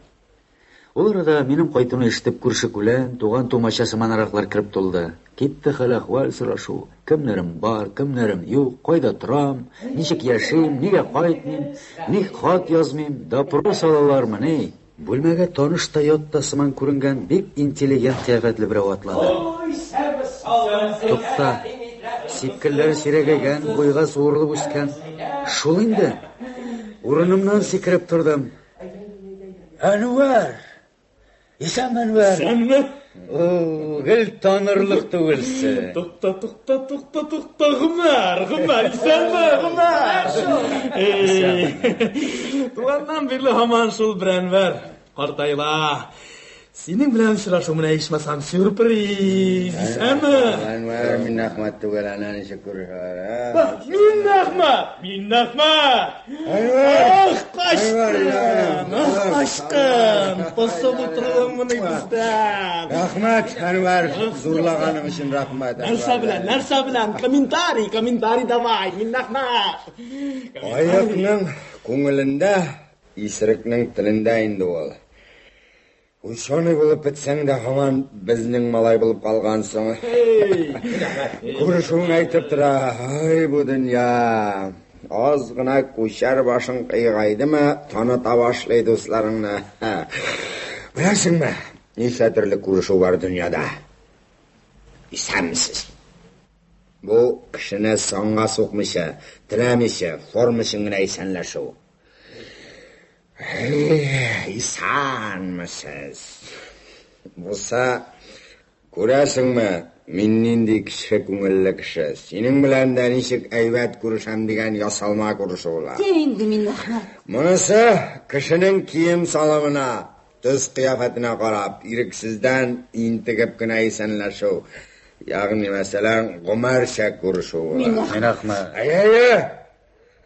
Ул арада минем кайтуны ишетеп күрше-күлән, туган-тумача сыманараклар кереп тулды. Китте хәл-әхвәл сорашу. Кемнәрем бар, кемнәрем юк, кайда торам, ничек яшим, нигә кайтмыйм, ник хат язмыйм, допрос алалармыни? Бүлмәгә таныш та ят та сыман күренгән бик интеллигент кыяфәтле берәү атлады. Тукта, сипкелләре сирәгәйгән, буйга суырылып үскән. Шул инде. Урынымнан сикереп тордым. Әнвәр! Исәнме, Әнвәр?
Исәнме?
О, гел танырлык түгелсең.
Тукта, тукта, тукта, тукта, Гомәр, Гомәр, исәнме, Гомәр? Туганнан бирле һаман шул бер Әнвәр. Картайла. Синең белән очрашу менә ичмасам сюрприз. Исәнме?
Әнвәр, Миннәхмәт түгел, әнә ничек күрешәләр, ә?
Миннәхмәт, Миннәхмәт! Ах, качтың! Ах, качтың! Посып утыруың моны бездән.
Рәхмәт, Әнвәр, зурлаганың өчен рәхмәт.
Нәрсә белән, нәрсә белән? Комментарий, комментарий давай, Миннәхмәт.
Аякның күңелендә, исерекнең телендә инде ул. Ученый булып бетсәң дә һаман безнең малай булып калгансың. Күрешүең әйтеп тора. Ай, бу дөнья. Аз гына күчәр башың кыйгайдымы, таныта башлый дусларыңны. Беләсеңме, ничә төрле күрешү бар дөньяда? Исәнмесез. Бу кешене санга сукмыйча, теләмичә, форма өчен генә исәнләшү. Исәнмесез. Булса, күрәсеңме, мин нинди кече күңелле кеше. Синең белән дә ничек әйбәт күрешәм дигән ясалма күрешү була.
Йә инде, Миннәхмәт.
Монысы кешенең кием-салымына, төс-кыяфәтенә карап, ирексездән интегеп кенә исәнләшү. Ягъни, мәсәлән, Гомәрчә күрешү була.
Миннәхмәт.
Әйе, әйе.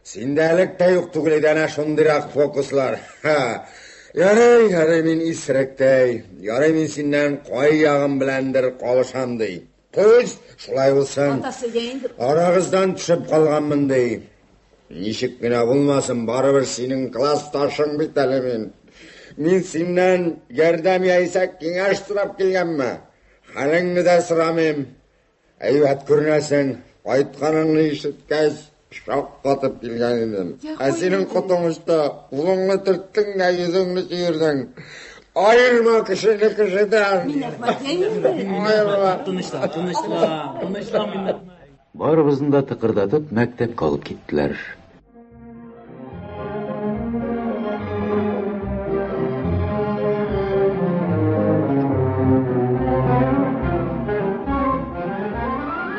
Синдә элек тә юк түгел иде әнә шундыйрак фокуслар. Ха. Ярый, ярый, мин исеректәй. Ярый, мин синнән кай ягым беләндер калышам, ди. Пусть шулай булсын.
Атасы, йә инде.
Арагыздан төшеп калганмын, ди. Ничек кенә булмасын, барыбер синең классташың бит әле мин. Мин синнән ярдәм яисә киңәш сорап килгәнме? Хәлеңне дә сорамыйм. Әйбәт күренәсең, кайтканыңны ишеткәч, шаккатып килгән идем. Ә синең котың очты, кулыңны төрттең дә йөзеңне чөердең. Аерма кешене кешедән. Аерма.
Тынычлан, тынычлан, тынычлан, Миннәхмәт.
Барыбызны да тыкырдатып мәктәпкә алып киттеләр.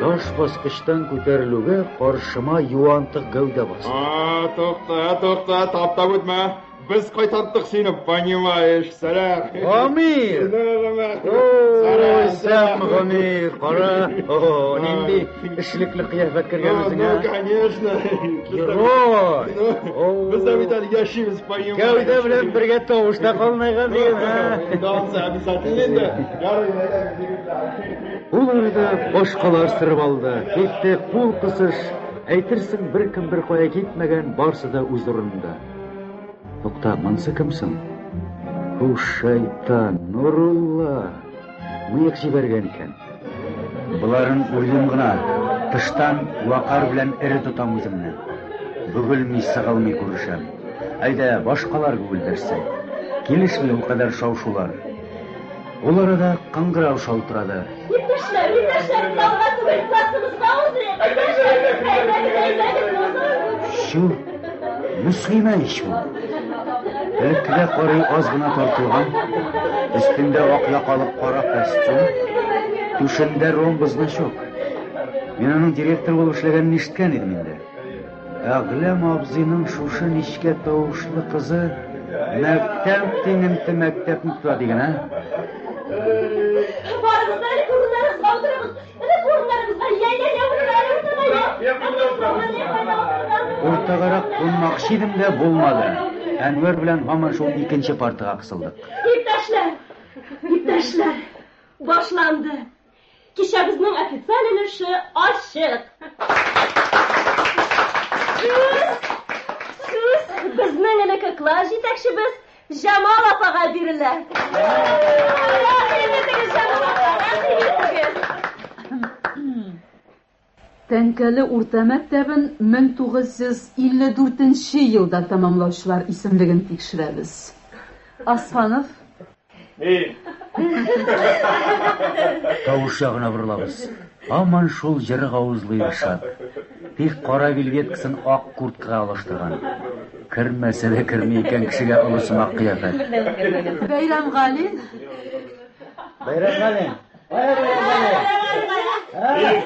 Таш баскычтан күтәрелүгә каршыма юантык гәүдә басты.
А, тукта, тукта, таптап үтмә. Без кайтарттык сине, понимаешь, сәлам.
Гамир! Ой, сәм, Гамир, кара. О, нинди эшлекле кыяфәт кергән үзеңә.
Ну, конечно.
Герой!
Без дә бит әле яшибез, понимаешь.
Гәүдә белән бергә тавыш та калмайган диген, ә?
Дансы обязательно инде. Ярый, әйдәгез, егетләр.
Ул арада башкалар сырып алды. Китте кул кысыш. Әйтерсең, беркем беркая китмәгән, барсы да үз урынында. Тукта, монысы кем соң? Бу шайтан, Нурулла. Мыек җибәргән икән. Боларын уйлыйм гына, тыштан вакар белән эре тотам үземне. Бөгелми, сыгылмый күрешәм. Әйдә, башкалар гүелдәшсен. Килешми ул кадәр шау-шулар. Ул арада кыңгырау шалтырады.
Иптәшләр, иптәшләр, залга түгел, классыбызга узыйк. Иптәшләр, әйдәгез, әйдәгез, узыгыз.
Чү, Мөслимә ич бу. Элеккегә карый аз гына тартылган, өстендә ак якалы кара костюм, түшендә ромбы значок. Мин аның директор булып эшләгәнен ишеткән идем инде. Әгъләм абзыйның шушы нечкә тавышлы кызы мәктәп тиңенте мәктәпне тота диген, ә?
Барыгыз да элек урыннарыгызга утырыгыз. Элек урыннарыгызга, я, я, я, утыра, я, утыра, я.
Уртагарак кунмакчы идем дә, булмады. Әнвәр белән һаман шул икенче партага кысылдык.
Иптәшләр, иптәшләр, башланды. Кичәбезнең официаль өлеше ачык. Сүз, сүз безнең элекке класс җитәкчебез Җамал апага бирелә. Рәхим итегез, Җамал апа, рәхим итегез.
Тәңкәле урта мәктәбен 1954 нче елда тәмамлаучылар исемлеген тикшерәбез. Асфанов.
Мин.
Тавыш ягына борылабыз. Һаман шул җырык авызлы Илшат. Тик кара вельветкасын ак курткага алыштырган. Кермәсә дә керми икән кешегә олы сымак кыяфәт.
Бәйрәмгалин.
Бәйрәмгалин. Кая Бәйрәмгалин?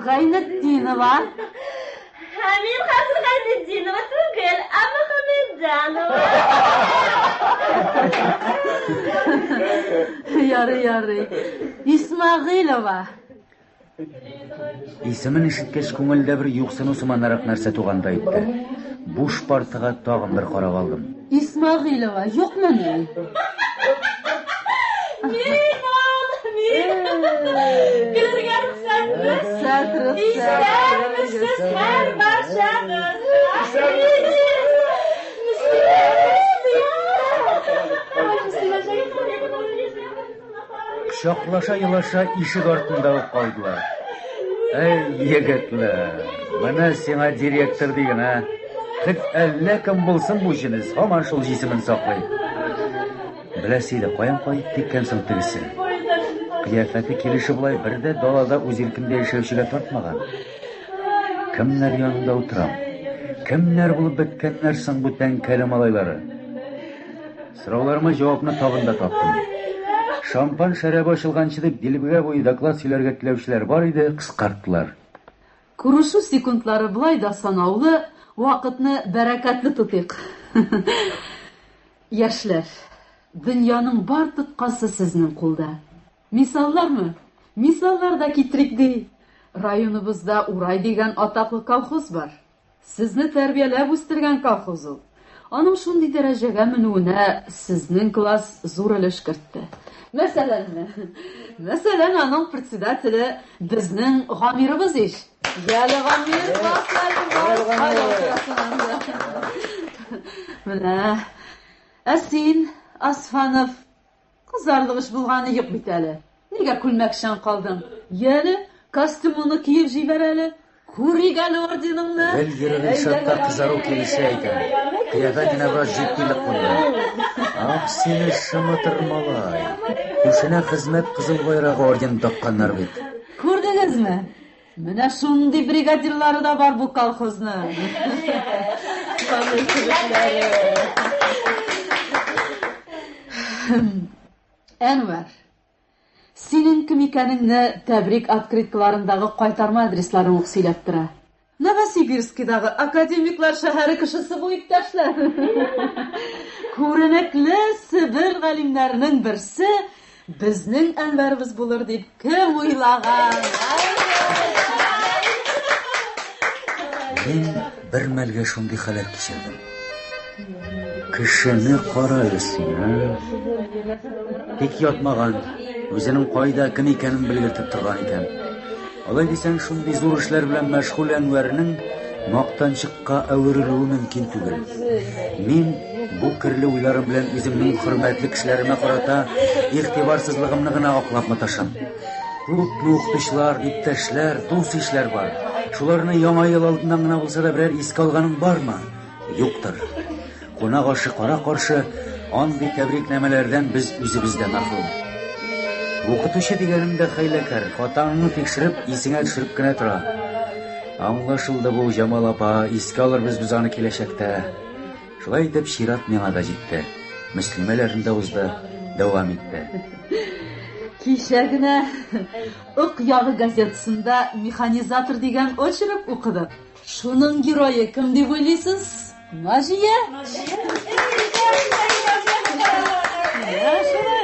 Гайнетдинова.
Ә мин хәзер Гайнетдинова түгел, ә Мөхәммәтҗанова.
Ярый, ярый. Исмәгыйлова.
Исемен ишеткәч, күңелдә бер юксыну сыманрак нәрсә тугандай итте. Буш партага тагын бер карап алдым.
Исмәгыйлова, юкмыни?
Мин ул, мин. Көлергә рөхсәтме?
Рөхсәт, рөхсәт.
Исәнмесез һәрбарчагыз.
Кочаклаша-елаша ишек артында ук калдылар. Әй, егетләр, менә сиңа директор диген, ә? Хет әллә кем булсын бу җенес, һаман шул җисемен саклый. Беләсе иде, каян кайтты икән соң тегесе? Кыяфәте килеше болай бер дә далада үз иркендә яшәүчегә тартмаган. Кемнәр янында утырам? Кемнәр булып беткәннәр соң бу тәңкәле малайлары? Сорауларыма җавапны табында таптым. Шампан шәрабы ачылганчы дип дилбегә буе доклад сөйләргә теләүчеләр бар иде, кыскарттылар.
Күрешү секундлары болай да санаулы, вакытны бәрәкәтле тотыйк. Яшьләр, дөньяның бар тоткасы сезнең кулда. Мисаллармы? Мисаллар да китерик ди. Районыбызда Урай дигән атаклы колхоз бар. Сезне тәрбияләп үстергән колхоз ул. Аның шундый дәрәҗәгә менүенә сезнең класс зур өлеш кертте. Мәсәләнме? Мәсәлән, аның председателе безнең Гамирыбыз ич. Яле, Гамир, бас әле, бас. Кайда утырасың анда? Менә. Ә син, Асфанов, Кызарлык эш булганы юк бит әле. Нигә күлмәкчән калдың? Яле, костюмыңны киеп җибәр әле. Күрик әле орденыңны.
Гел йөрер Илшатка кызару килешә икән. Кыяфәтенә бераз җитдилек кунды. Ах, сине шымытыр малай. Түшенә Хезмәт Кызыл Байрагы ордены такканнар бит.
Күрдегезме? Менә шундый бригадирлары да бар бу колхозның. Әнвәр, синең кем икәнеңне тәбрик открыткаларындагы кайтарма адресларың ук сөйләп тора. Новосибирскидагы академиклар шәһәре кешесе бу иптәшләр. Күренекле Себер галимнәренең берсе безнең Әнвәребез булыр дип кем уйлаган?
Мин бер мәлгә шундый халәт кичердем. Кешене кара әле син, ә? Тик ятмаган, үзенең кайда, кем икәнен белгертеп торган икән. Алай дисәң, шундый зур эшләр белән мәшгуль Әнвәрнең мактанчыкка әверелүе мөмкин түгел. Мин бу керле уйларым белән үземнең хөрмәтле кешеләремә карата игътибарсызлыгымны гына аклап маташам. Күпме укытучылар, иптәшләр, дус-ишләр бар. Шуларны яңа ел алдыннан гына булса да берәр искә алганың бармы? Юктыр. Кунак ашы кара-каршы, андый тәбрикнамәләрдән без үзебез дә мәхрүм. Укытучы дигәнең дә хәйләкәр, хатаңны тикшереп, исеңә төшереп кенә тора. Аңлашылды бу, Җамал апа, искә алырбыз без аны киләчәктә. Шулай итеп, чират миңа да җитте. Мөслимәләрне дә узды, дәвам итте.
Кичә генә Ык ягы газетасында Механизатор дигән очерк укыдык. Шуның герое кем дип уйлыйсыз? Наҗия.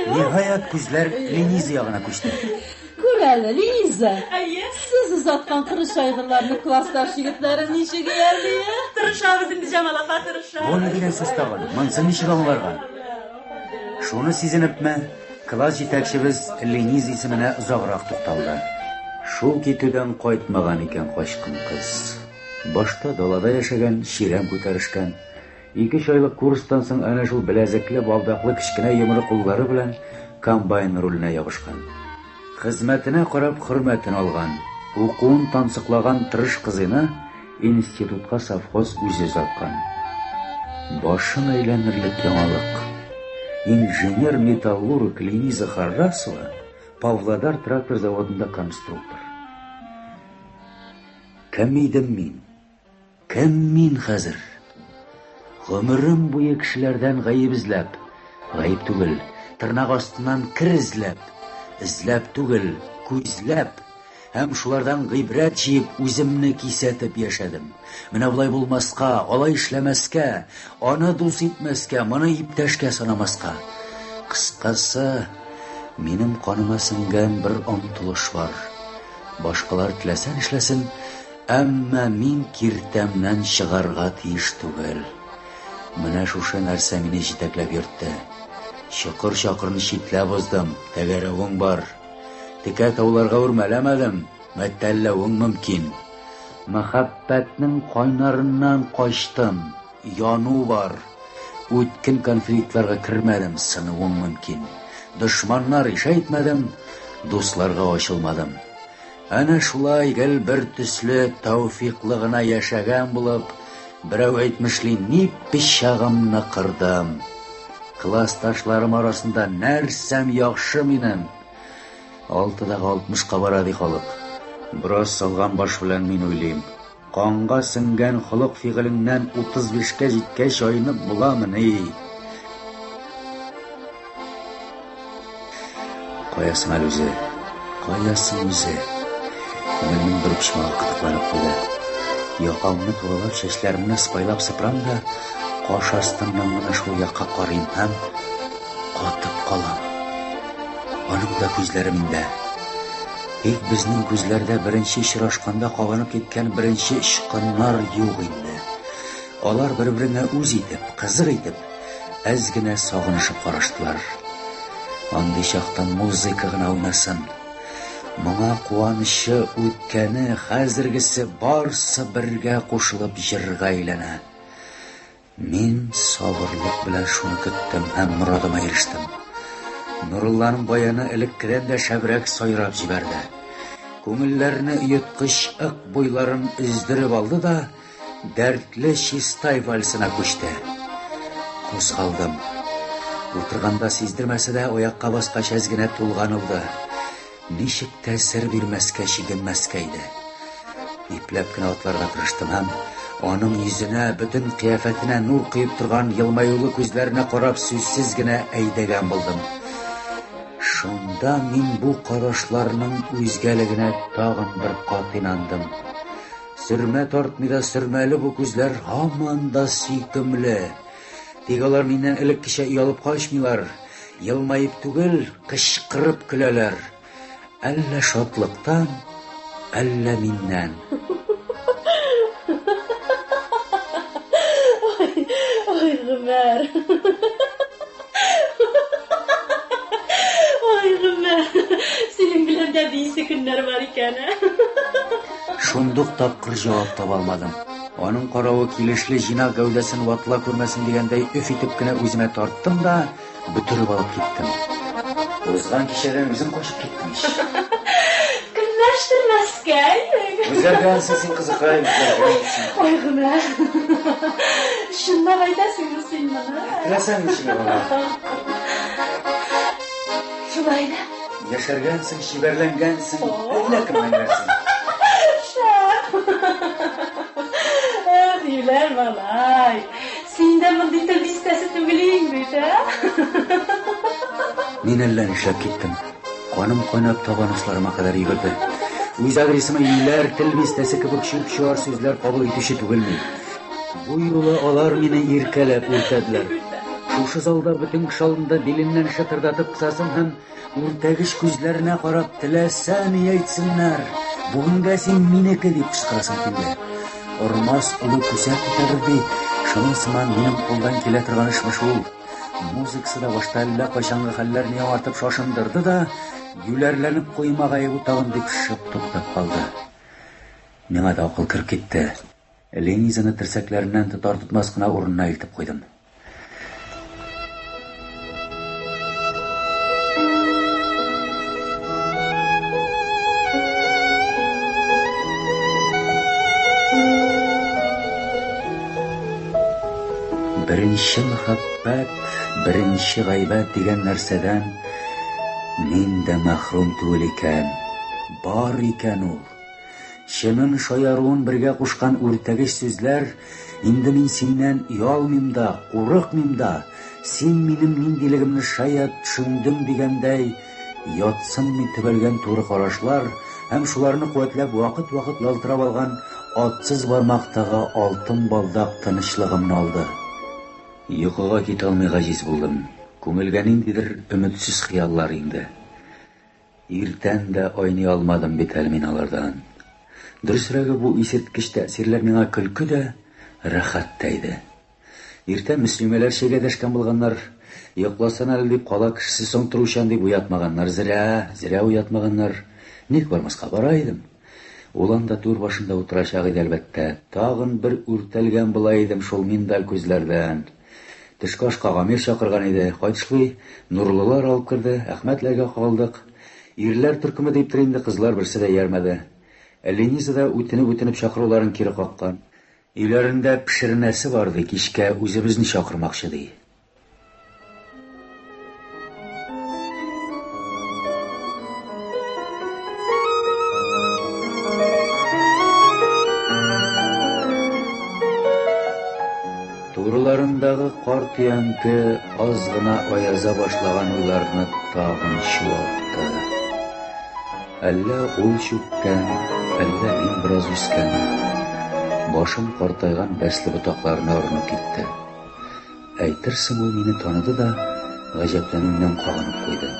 Ниһаять, күзләр Лениза ягына күчте.
Күр әле, Лиза. Әйе. Сез озаткан кырыш айгырларны классташ егетләре ничек иярли, ә?
Тырышабыз инде, Җамал апа, тырышабыз.
Бу ни дигән сүз тагын? Монсын ничек аңларга? Шуны сизенепме, класс җитәкчебез Лениза исеменә озаграк тукталды. Шул китүдән кайтмаган икән качкын кыз. Башта далада яшәгән, чирәм күтәрешкән. Ике-өч айлык курстан соң әнә шул беләзекле, балдаклы кечкенә йомры куллары белән комбайн руленә ябышкан. Хезмәтенә карап хөрмәтен алган, укуын тансыклаган тырыш кызыйны институтка совхоз үзе озаткан. Башың әйләнерлек яңалык. Инженер-металлург Лениза Харрасова Павлодар трактор заводында конструктор. Кем идем мин? Кем мин хәзер? Гомерем буе кешеләрдән гаеп эзләп, гаеп түгел, тырнак астыннан кер эзләп, эзләп түгел, күзләп һәм шулардан гыйбрәт җыеп үземне кисәтеп яшәдем. Менә болай булмаска, алай эшләмәскә, аны дус итмәскә, моны иптәшкә санамаска. Кыскасы, минем каныма сеңгән бер омтылыш бар. Башкалар теләсә нишләсен, Әмма мин киртәмнән чыгарга тиеш түгел. Менә шушы нәрсә мине җитәкләп йөртте. Чокыр-чакырны читләп уздым, тәгәрәвең бар. Текә тауларга үрмәләмәдем, мәтәлләвең мөмкин. Мәхәббәтнең кайнарыннан качтым, яну бар. Үткен конфликтларга кермәдем, сынуың мөмкин. Дошманнар ишәйтмәдем, Дусларга ачылмадым. Әнә шулай гел бер төсле тәүфиклы гына яшәгән булып, берәү әйтмешли, ни пычагымны кырдым. Классташларым арасында нәрсәм яхшы минем? Алтыдагы алтмышка бара, ди халык. Бераз салган баш белән мин уйлыйм. Канга сеңгән холык-фигылеңнән 35кә җиткәч айнып буламыни? Кая соң әле үзе? Кая соң үзе? Күңелнең бер почмагы кытыкланып куйды. Якамны туралап, чәчләремне ыспайлап сыпырам да, каш астыннан гына шул якка карыйм һәм катып калам. Аның да күзләре миндә. Тик безнең күзләрдә беренче очрашканда кабынып киткән беренче очкыннар юк инде. Алар бер-береңә үз итеп, кызык итеп, әз генә сагынышып караштылар. Андый чакта музыка гына уйнасын. Моңа куанычы, үткәне, хәзергесе барсы бергә кушылып җырга әйләнә. Мин сабырлык белән шуны көттем һәм морадыма ирештем. Нурулланың баяны элеккедән дә шәбрәк сайрап җибәрде. Күңелләрне оеткыч ык буйларын өздереп алды да, дәртле Чистай вальсына күчте. Кузгалдым. Утырганда сиздермәсә дә, аякка баскач әз генә тулганылды. Ничек тә сер бирмәскә, чигенмәскә иде. Ипләп кенә атларга тырыштым һәм аның йөзенә, бөтен кыяфәтенә нур коеп торган елмаюлы күзләренә карап сүзсез генә әйдәгән булдым. Шунда мин бу карашларның үзгәлегенә тагын бер кат инандым. Сөрмә тартмый да сөрмәле бу күзләр һаман да сөйкемле. Тик алар миннән элеккечә оялып качмыйлар, елмаеп түгел, кычкырып көләләр. Әллә шатлыктан, әллә миннән.
Ой, ой, Гомәр. Ой, Гомәр, синең белән дә биисе көннәр бар икән, ә?
Шундук тапкыр җавап таба алмадым. Аның каравы килешле җыйнак гәүдәсен ватыла күрмәсен дигәндәй өф итеп кенә үземә тарттым да, бөтереп алып киттем. Узган кичәдән үзем качып киттем ич.
Көнләштермәскә идең.
Үзгәргәнсең син, кызыкай, үзгәргәнсең.
Ой, Гомәр. Чынлап әйтәсеңме син моны?
Теләсәң ничек гына.
Шулай да.
Яшәргәнсең, чибәрләнгәнсең, әллә кемнәнгәнсең.
Шәп. Эх, юләр малай. Син дә мондый тел бистәсе түгел идең бит, ә?
Мин әллә нишләп киттем. Каным кайнап табан очларыма кадәр йөгерде. Үз адресыма юләр, тел бистәсе кебек чүп-чар сүзләр кабул итүче түгел мин. Бу юлы алар мине иркәләп үртәделәр. Шушы залда бөтен кеше алдында биленнән шытырдатып кысасың һәм үртәгеч күзләренә карап теләсә ни әйтсеннәр. Бүгенгә син минеке дип кычкырасың килде. Ормас олы күсәк күтәрер ди. Шуның сыман минем кулдан килә торган эшме шул. Музыкасы да башта әллә кайчангы хәлләрне яңартып шашындырды да, юләрләнеп куймагае бу тагын дип шып туктап калды. Миңа да акыл кереп китте. Ленизаны терсәкләреннән тотар-тотмас кына урынына илтеп куйдым. Беренче мәхәббәт, беренче гайбәт дигән нәрсәдән мин дә мәхрүм түгел икән. Бар икән ул. Чынын шаяруын бергә кушкан үртәгеч сүзләр инде мин синнән оялмыйм да, курыкмыйм да, син минем ниндилегемне шаять төшендең дигәндәй, ятсынмый төбәлгән туры карашлар һәм шуларны куәтләп вакыт-вакыт ялтырап алган атсыз бармактагы алтын балдак тынычлыгымны алды. Йокыга китә алмый гаҗиз булдым. Күңелгә ниндидер өметсез хыяллар иңде. Иртән дә айный алмадым бит әле мин алардан. Дөресрәге, бу исерткеч тәэсирләр миңа көлке дә, рәхәт тә иде. Иртән мөслимәләр чәйгә дәшкән булганнар. Йокласын әле дип, кала кешесе соң торучан дип уятмаганнар. Зря, зря уятмаганнар. Ник бармаска, бара идем. Ул анда түр башында утырачак иде, әлбәттә. Тагын бер үртәлгән була идем шул миндаль күзләрдән. Төшке ашка Гамир чакырган иде. Кайтышлый Нурлылар алып керде, Әхмәтләргә кагылдык. Ирләр төркеме диптер инде, кызлар берсе дә иярмәде. Лениза да үтенеп-үтенеп чакыруларын кире каккан. Өйләрендә пешеренәсе бар, ди, кичкә үзебезне чакырмакчы, ди. Турыларындагы кар төянке аз гына аяза башлаган уйларны тагын чуалтты. Әллә ул чүккән, әллә мин бераз үскән. Башым картайган бәсле ботакларына орынып китте. Әйтерсең ул мине таныды да, гаҗәпләнүеннән кагынып куйды.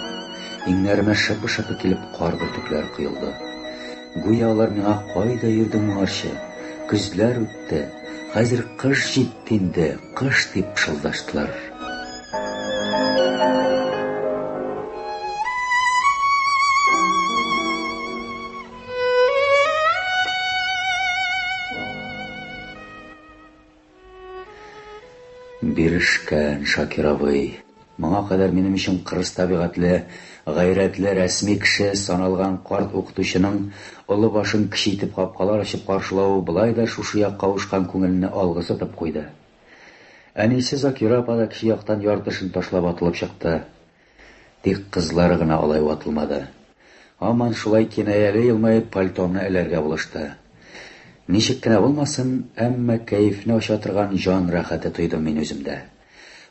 Иңнәремә шыпы-шыпы килеп кар бөртекләре коелды. Гүя алар миңа кайда йөрдең моңарчы? Көзләр үтте, хәзер кыш җитте инде, кыш дип пышылдаштылар. Бирешкән Шакир абый. Моңа кадәр минем өчен кырыс табигатьле, гайрәтле, рәсми кеше саналган карт укытучының олы башын кече итеп капкалар ачып каршылавы болай да шушы якка авышкан күңелне алгысытып куйды. Әнисе Закира апа да кече яктан ярты эшен ташлап атылып чыкты. Тик кызлары гына алай ватылмады. Һаман шулай кинаяле елмаеп пальтомны эләргә булышты. Ничек кенә булмасын, әмма кәефне ача торган җан рәхәте тойдым мин үземдә.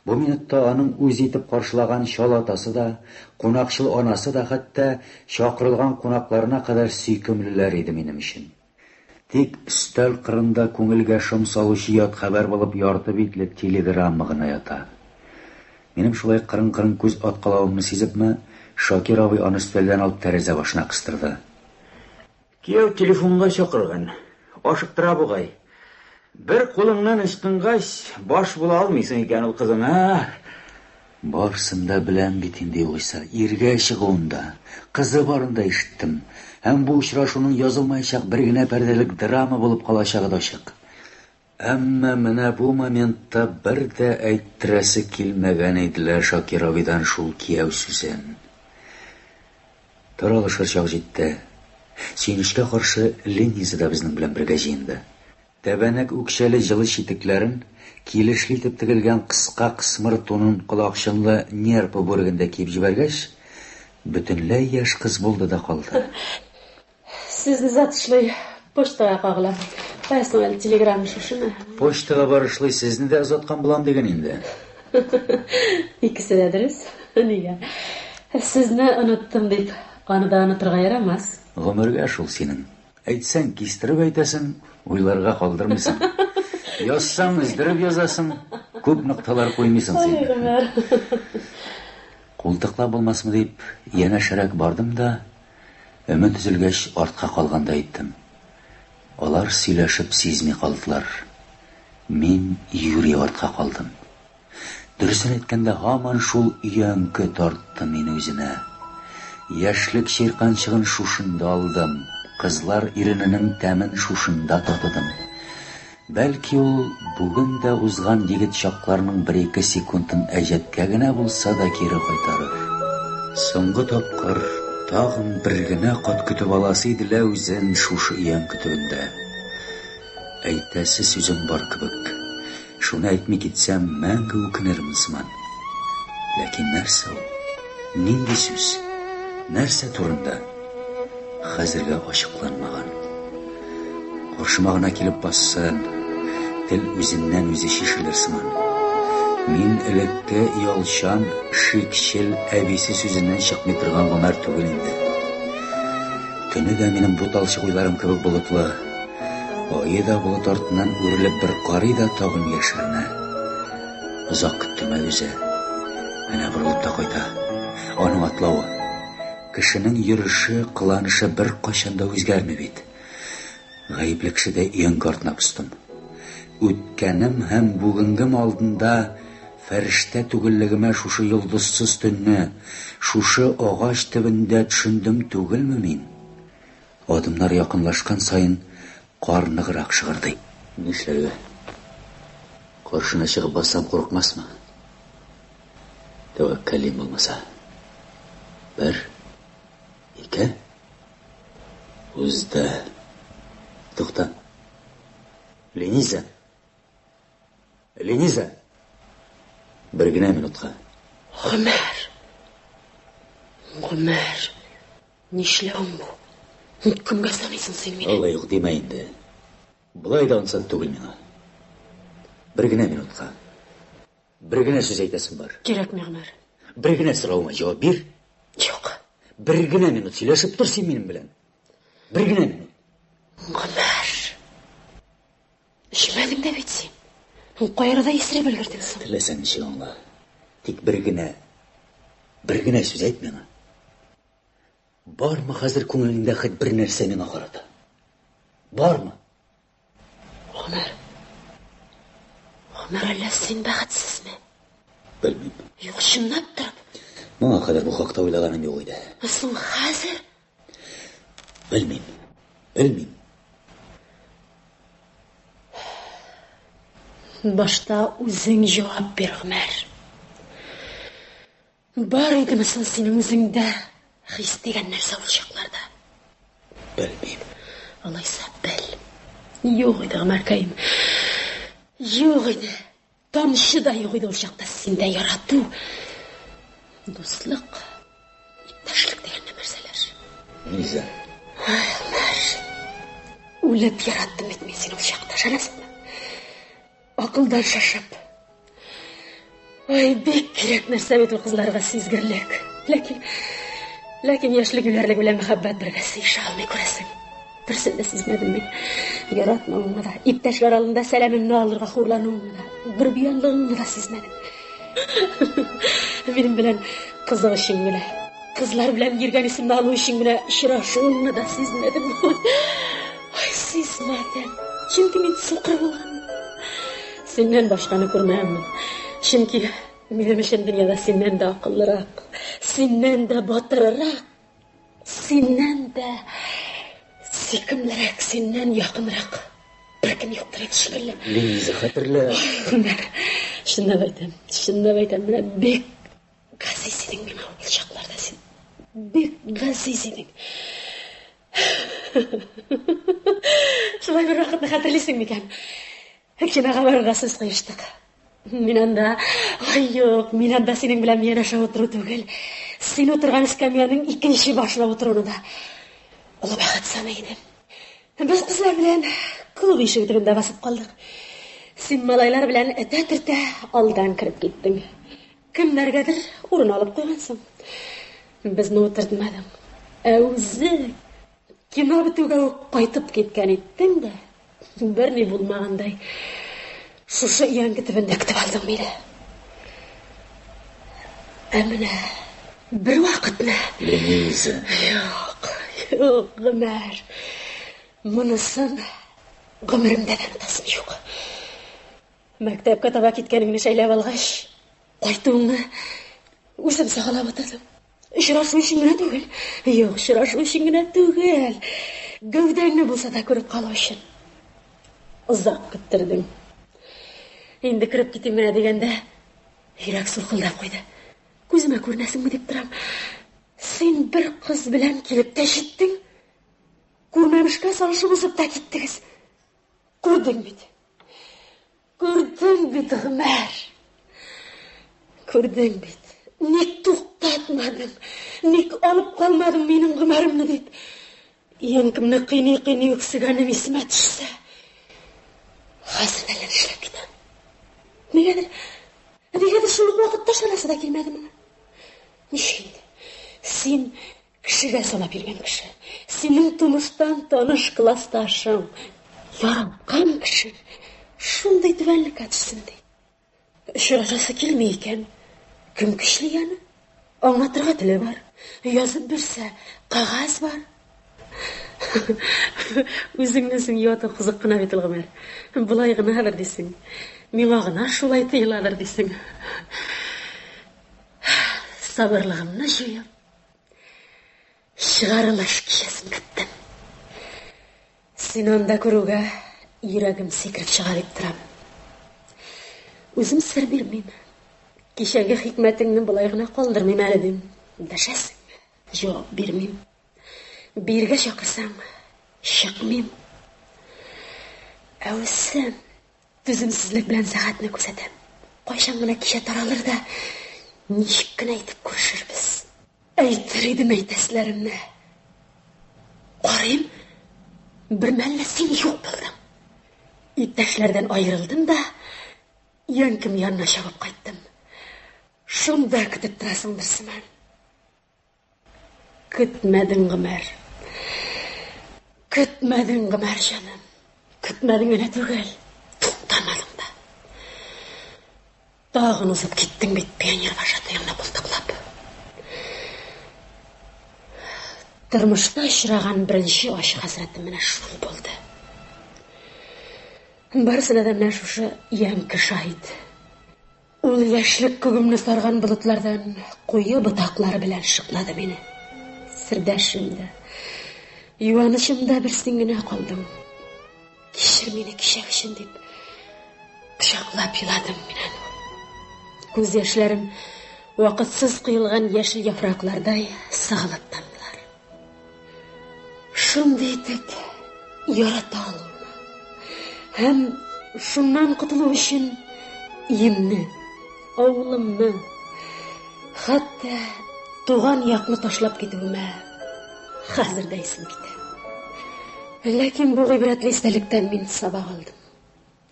Бу минутта аның үз итеп каршылаган чал атасы да, кунакчыл анасы да, хәтта чакырылган кунакларына кадәр сөйкемлеләр иде минем өчен. Тик өстәл кырында күңелгә шом салучы ят хәбәр булып ярты битле телеграмма гына ята. Минем шулай кырын-кырын күз аткалавымны сизепме, Шакир абый аны өстәлдән алып тәрәзә башына кыстырды.
Кияү телефонга чакырган. Ашыктыра бугай. Бер кулыңнан ычкынгач, баш була алмыйсың икән ул кызың, ә?
Барысын да беләм бит инде югыйсә, иргә чыгуын да, кызы барын да ишеттем. Һәм бу очрашуның язылмаячак бер генә пәрдәлек драма булып калачагы да ачык. Әмма менә бу моментта бер дә әйттерәсе килмәгән иде лә Шакир абыйдан шул кияү сүзен. Таралышыр чак җитте. Сөенечкә каршы, Лениза да безнең белән бергә җыенды. Тәбәнәк үкчәле җылы читекләрен, килешле итеп тегелгән кыска кысмыр тунын колакчынлы нерпа бүреген дә киеп җибәргәч, бөтенләй яшь кыз булды да калды.
Сезне затышлый почтага кагылам. Кая соң әле телеграмма шушымы?
Почтага барышлый сезне дә озаткан булам диген инде.
Икесе дә дөрес. Нигә? Сезне оныттым дип, аны да онытырга ярамас.
Гомергә шул синең. Әйтсәң, кистереп әйтәсең, уйларга калдырмыйсың. Язсаң, өздереп язасың, күп нокталар куймыйсың син.
Ай, Гомәр.
Култыклап булмасмы дип, янәшәрәк бардым да, өмет өзелгәч, артка калгандай иттем. Алар сөйләшеп сизми калдылар. Мин юри артка калдым. Дөресен әйткәндә, һаман шул өянке тартты мине үзенә. Яшьлек чирканчыгын шушында алдым, кызлар ирененең тәмен шушында татыдым. Бәлки ул бүген дә узган егет чакларның бер-ике секундын әҗәткә генә булса да кире кайтарыр. Соңгы тапкыр тагын бер генә кат көтеп аласы иде лә үзен шушы өянке төбендә. Әйтәсе сүзем бар кебек. Шуны әйтми китсәм, мәңге үкенермен сыман. Ләкин нәрсә ул? Нинди сүз? Нәрсә турында? Хәзергә ачыкланмаган. Каршыма гына килеп бассын, тел үзеннән-үзе чишелер сыман. Мин элекке оялчан, шикчел әбисе сүзеннән чыкмый торган Гомәр түгел инде. Төне дә минем буталчык уйларым кебек болытлы. Ае да болыт артыннан үрелеп бер карый да тагын яшеренә. Озак көттермәде үзе. Әнә борылып та кайта. Аның атлавы. Кешенең йөреше, кыланышы беркайчан да үзгәрми бит. Гаепле кешедәй өянке артына постым. Үткәнем һәм бүгенгем алдында фәрештә түгеллегемә шушы йолдызсыз төнне, шушы агач төбендә төшендем түгелме мин? Адымнар якынлашкан саен кар ныграк шыгырдый. Нишләргә? Каршына чыгып бассам курыкмасмы? Тәвәккәллим булмаса. Бер, Узды. Тукта. Лениза. Лениза. Бер генә минутка.
Гомәр. Гомәр. Нишләвең бу? Кемгә саныйсың син мине?
Алай ук димә инде. Болай да ансат түгел миңа. Бер генә минутка. Бер генә сүз әйтәсем бар.
Кирәкми, Гомәр.
Бер генә соравыма җавап бир.
Юк.
Бер генә минут сөйләшеп тор син минем белән. Бер генә минут.
Гомәр. Эчмәдең дә бит син. Кай арада исереп өлгердең соң?
Теләсәң ничек аңла. Тик бер генә, бер генә сүз әйт миңа. Бармы хәзер күңелеңдә хет бер нәрсә миңа карата? Бармы?
Гомәр. Гомәр, әллә син бәхетсезме?
Белмим.
Юк, чынлап торып.
Моңа кадәр бу хакта уйлаганым юк иде.
Соң хәзер?
Белмим. Белмим.
Башта үзең җавап бир, Гомәр. Бар идеме соң синең үзеңдә хис дигән нәрсә ул чакларда?
Белмим.
Алайса бел. Юк иде, Гомәркәем. Юк иде. Тамчы да юк иде ул чакта синдә ярату, дуслык, иптәшлек дигән нәрсәләр.
Лиза.
Ай, Гомәр. Үлеп яраттым бит мин сине ул чакта, ышанасыңмы? Акылдан шашып. Ай, бик кирәк нәрсә бит ул кызларга сизгерлек. Ләкин, ләкин яшьлек юләрлек белән мәхәббәт бергә сыеша алмый, күрәсең. Берсен дә сизмәдем мин. Яратмавыңны да, иптәшләр алдында сәламемне алырга хурлануыңны да, грубиянлыгыңны да сизмәдем. Минем белән кызык өчен генә, кызлар белән йөргән исемне алу өчен генә очрашуыңны да сизмәдем. Ай, сизмәдем. Чөнки мин сукыр булганмын. Синнән башканы күрмәгәнмен. Чөнки минем өчен дөньяда синнән дә акыллырак, синнән дә батыррак, синнән дә сөйкемлерәк, синнән якынрак беркем юктыр иде шикелле.
Лиза, хәтерлә.
Гомәр, чынлап әйтәм, чынлап әйтәм, менә бик газиз идең миңа ул чакларда син. Бик газиз идең. Шулай бер вакытны хәтерлисең микән? Кинога барырга сүз куештык. Мин анда, ай юк, мин анда синең белән янәшә утыру түгел. Син утырган эскәмиянең икенче башына утыруны да олы бәхет саный идем. Без кызлар белән клуб ишеге төбендә басып калдык. Син малайлар белән этә-төртә алдан кереп киттең. Кемнәргәдер урын алып куйгансың. Безне утыртмадың. Ә үзе кино бетүгә үк кайтып киткән иттең дә, берни булмагандай, шушы өянке төбендә көтеп алдың мине. Ә менә бер вакытны...
Лениза.
Юк, юк, Гомәр. Монысын гомеремдә дә онытасым юк. Мәктәпкә таба киткәнеңне шәйләп алгач, кайтуыңны үзем сагалап утырдым. Очрашу өчен генә түгел. Юк, очрашу өчен генә түгел. Гәүдәңне булса да күреп калу өчен. Озак көттердең. Инде кереп китим генә дигәндә, йөрәк сулкылдап куйды. Күземә күренәсеңме дип торам. Син бер кыз белән килеп тә җиттең. Күрмәмешкә салышып узып та киттегез. Күрдең бит. Күрдең бит, Гомәр. Күрдең бит. Ник туктатмадың? Ник алып калмадың минем Гомәремне дип? Иянкемне кыйный-кыйный үксегәнем исемә төшсә, хәзер дә әллә нишләп китәм. Нигәдер, нигәдер шул ук вакытта ышанасы да килмәде моңа. Ничек инде? Син Кешегә санап йөргән кеше, синең тумыштан таныш классташың, яраткан кеше шундый түбәнлеккә төшсен ди. Очрашасы килми икән, кем көчле аны? Аңлатырга теле бар, язып бирсә, кәгазь бар. Үзеңне үзең юату кызык кына бит ул, Гомәр. Болай гынадыр дисең. Миңа гына шулай тоеладыр дисең. Сабырлыгымны җуеп, Чыгарылыш кичәсен көттем. Сине анда күрүгә йөрәгем сикереп чыга дип торам. Үзем сер бирмим. Кичәге хикмәтеңне болай гына калдырмыйм әле дим. Дәшәсең, җавап бирмим. Биергә чакырсаң, Чыкмыйм. Әүсем. Түземсезлек белән сәгатьне күзәтәм. Кайчан гына кичә таралыр да, ничек кенә итеп күрешербез. Әйтер идем әйтәселәремне. Карыйм, бер мәлне син юк булдың. Иптәшләрдән аерылдым да, Янкем янына чабып кайттым. Шунда көтеп торасыңдыр сыман. Көтмәдең, Гомәр. Көтмәдең, Гомәр җаным. Көтмәдең генә түгел, туктамадың да. Тагын узып киттең бит пионер вожатыеңны култыклап. Тормышта очраган беренче ачы хәсрәтем менә шул булды. Барысына да менә шушы Янке шаһит. Ул яшьлек күгемне сарган болытлардан куе ботаклары белән шыклады мине. Сердәшем дә, юанычым да бер син генә калдың. Кичер мине кичәк өчен дип, кочаклап еладым мин аны. Күз яшьләрем вакытсыз коелган яшел яфраклардай сыгылып тамдылар. Шундый итеп ярата алуыма һәм шуннан котылу өчен өемне, авылымны, хәтта туган якны ташлап китүемә хәзер дә исем китә. Ләкин бу гыйбрәтле истәлектән мин сабак алдым.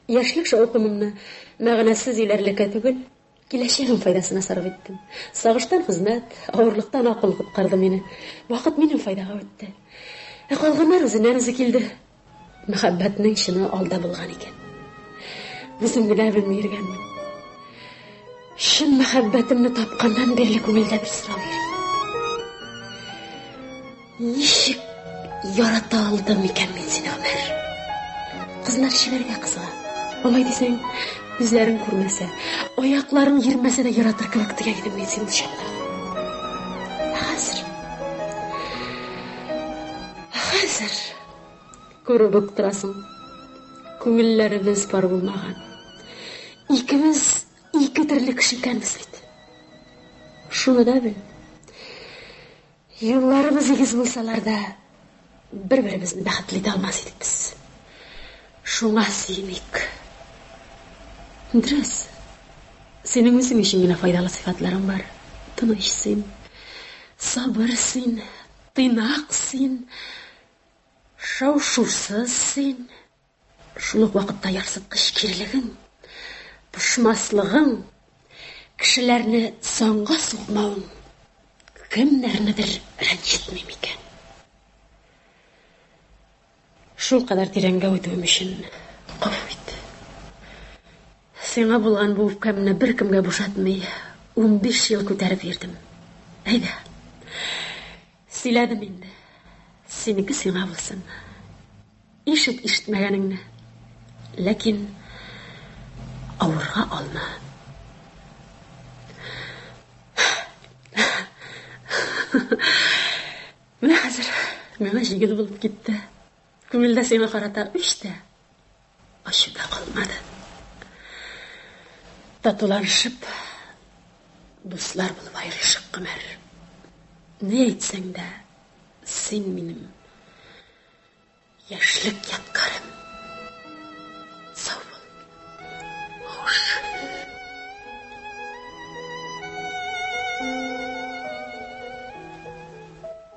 Яшьлек шаукымымны мәгънәсез юләрлеккә түгел, киләчәгем файдасына сарыф иттем. Сагыштан хезмәт, авырлыктан акыл коткарды мине. Вакыт минем файдага үтте. Ә калганнар үзеннән-үзе килде. Мәхәббәтнең чыны алда булган икән. Үзем генә белми йөргәнмен. Чын мәхәббәтемне тапканнан бирле күңелдә бер сорау йөри. Ничек ярата алдым икән мин сине, Гомәр? Кызлар чибәргә кызыга. Алай дисәң, күзләрең күрмәсә, аякларың йөрмәсә дә яратыр кебек тоя идем мин сине ул чакта. Ә хәзер? Ә хәзер күреп үк торасың. Күңелләребез пар булмаган. Икебез ике төрле кеше икәнбез бит. Шуны да бел. Юлларыбыз игез булсалар да, бер-беребезне бәхетле итә алмас идек без. Шуңа сөеник. Дөрес. Синең үзең өчен генә файдалы сыйфатларың бар. Тыныч син, сабыр син, тыйнак син, шау-шусыз син. Шул ук вакытта ярсыткыч кирелегең, пошмаслыгың, кешеләрне санга сукмавың кемнәрнедер рәнҗетми микән? Шул кадәр тирәнгә үтүем өчен гафу ит. Сиңа булган бу үпкәмне беркемгә бушатмый, 15 ел күтәреп йөрдем. Әйдә. Сөйләдем инде. Синеке сиңа булсын. Ишет ишетмәгәнеңне. Ләкин авырга алма. Менә хәзер миңа җиңел булып китте. Күңелдә сиңа карата үч тә, ачу да калмады. Татуланышып, дуслар булып аерылышык, Гомәр. Ни әйтсәң дә, син минем Яшьлек ядкарем. Сау бул. Хуш.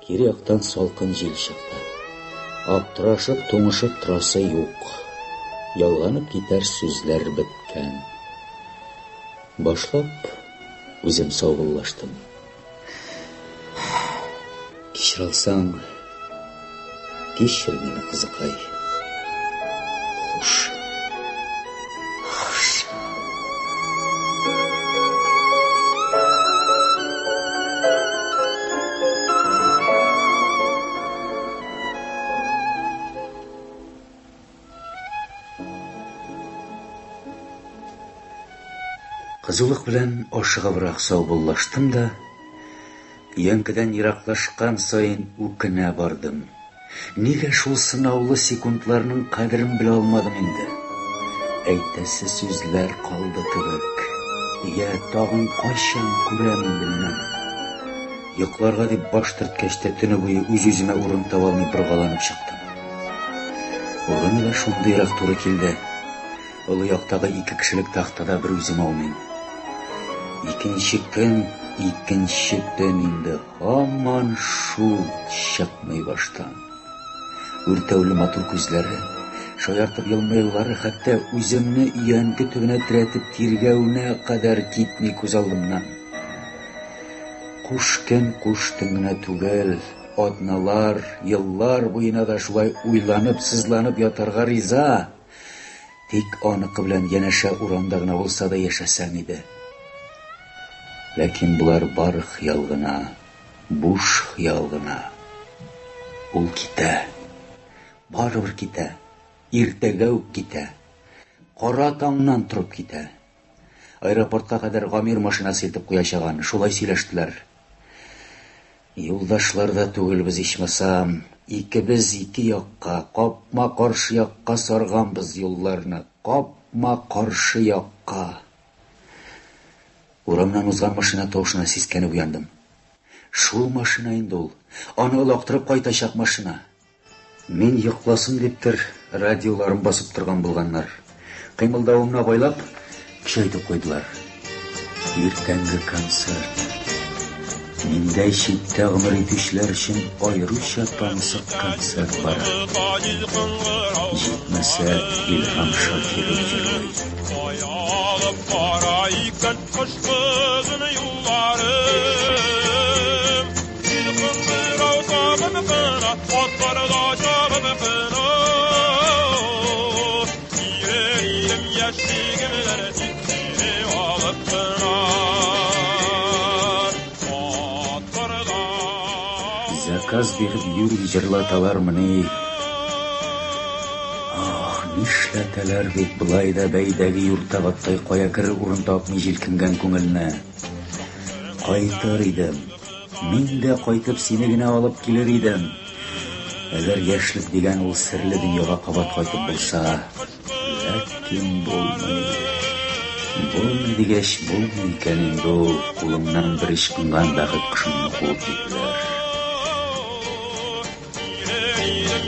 Кире яктан салкын җил чыкты. Аптырашып, туңышып торасы юк. Ялганып китәр сүзләр беткән. Башлап үзем саубуллаштым. Кичер алсаң, кичер мине, кызыкай. Хуш.
Хуш.
Кызулык белән ашыгыбрак саубуллаштым да, өянкедән ераклашкан саен үкенә бардым. Нигә шул сынаулы секундларның кадерен белә алмадым инде? Әйтәсе сүзләр калды кебек. Я, тагын кайчан күрәм инде мин аны? Йокларга дип баш төрткәч тә төне буе үз-үземә урын таба алмый боргаланып чыктым. Урыны да шундыйрак туры килде. Олы яктагы ике кешелек тахтада бер үзем аумыйм. Икенче көн, икенче төн инде һаман шул чыкмый баштан. Үртәүле матур күзләре, шаяртып елмаюлары, хәтта үземне өянке төбенә терәтеп тиргәвенә кадәр китми күз алдымнан. Куш көн, куш төн генә түгел, атналар, еллар буена да шулай уйланып, сызланып ятарга риза. Тик аныкы белән янәшә урамда гына булса да яшәсәң иде. Ләкин болар бары хыял гына, буш хыял гына. Ул китә. Барыбер китә. Иртәгә үк китә. Кара таңнан торып китә. Аэропортка кадәр Гамир машинасы илтеп куячак аны, шулай сөйләштеләр. Юлдашлар да түгелбез ичмасам, икебез ике якка, капма-каршы якка сарганбыз юлларны, капма-каршы якка. Урамнан узган машина тавышына сискәнеп уяндым. Шул машина инде ул, аны олактырып кайтачак машина. Мин йокласын диптер, радиоларын басып торган булганнар. Кыймылдавымны абайлап, көчәйтеп куйдылар. Иртәнге концерт. Миндәй читтә гомер итүчеләр өчен аеруча тансык концерт бара. Җитмәсә, Илһам Шакиров җырлый.
Алып бара икән кышкы юлларым. Кыңгырау кагып кына, атларда чабып кына. Йөрер идем яшьлегемнән тик сине алып кына. Атларда
Заказ биреп юри җырлаталармыни? Ах, нишләтәләр бит болай да бәйдәге юртак аттай кая керер урын тапмый җилкенгән күңелне. Кайтыр идем. Мин дә кайтып сине генә алып килер идем. Әгәр яшьлек дигән ул серле дөньяга кабат кайтып булса. Ләкин булмый. Булмый дигәч, булмый икән инде ул, кулыңнан бер ычкынган бәхет кошыңны куып җитәләр.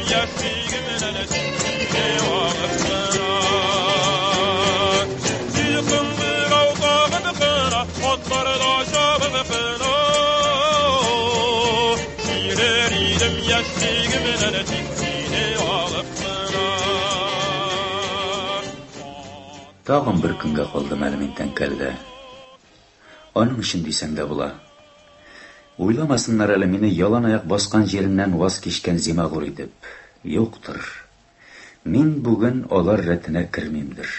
Яшьлегемнән тик сине алып кына. Җил кыңгырау кагып кына, атларда чабып кына. Йөрер идем яшьлегемнән тик сине алып кына.
Тагын бер көнгә калдым әле мин Тәңкәлдә. Аның өчен дисәң дә була. Уйламасыннар әле мине ялан аяк баскан җиреннән ваз кичкән зимагур итеп. Юктыр. Мин бүген алар рәтенә кермимдер.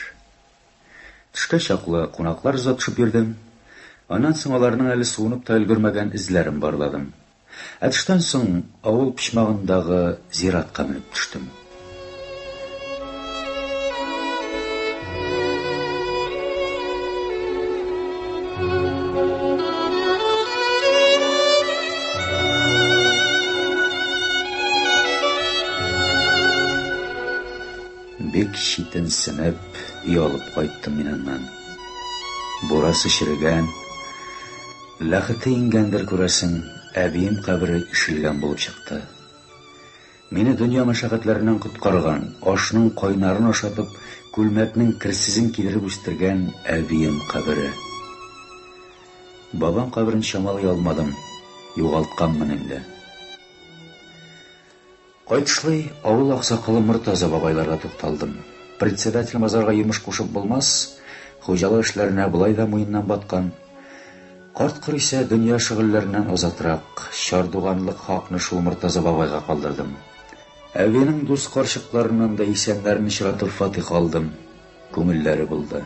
Төшкә чаклы кунаклар озатышып йөрдем. Аннан соң аларның әле суынып та өлгермәгән эзләрен барладым. Ә төштән соң авыл почмагындагы зиратка менеп төштем. Бик читенсенеп өй алып кайттым мин аннан. Бурасы черегән, ләхете иңгәндер, күрәсең, әбием кабере ишелгән булып чыкты. Мине дөнья мәшәкатьләреннән коткарган, ашның кайнарын ашатып, күлмәкнең керсезен кидереп үстергән әбием кабере. Бабам каберен чамалый алмадым, югалтканмын инде. Кайтышлый авыл аксакалы Мортаза бабайларга тукталдым. Председатель мазарга йомыш кушып булмас, хуҗалык эшләренә болай да муеннан баткан. Карт-коры исә дөнья шөгыльләреннән азатрак, чардуганлык хакны шул Мортаза бабайга калдырдым. Әбинең дус карчыкларыннан да исәннәрен очратып фатиха алдым. Күңелләре булды.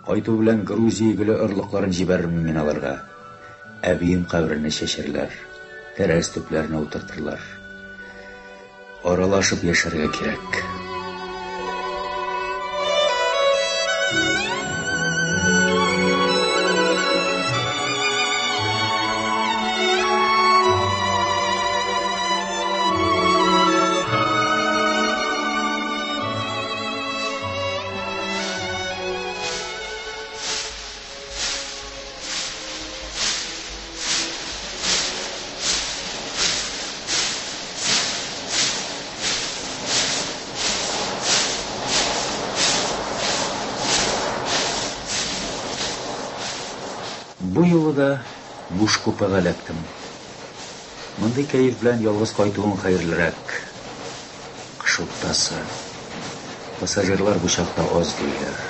Кайту белән Грузия гөле орлыкларын җибәрермен мин аларга. Әбием каберенә чәчәрләр, тәрәз төпләренә утыртырлар. Аралашып яшәргә кирәк. Бу юлы да буш купега эләктем. Мондый кәеф белән ялгыз кайтуың хәерлерәк. Кыш уртасы. Пассажирлар бу чакта аз йөриләр.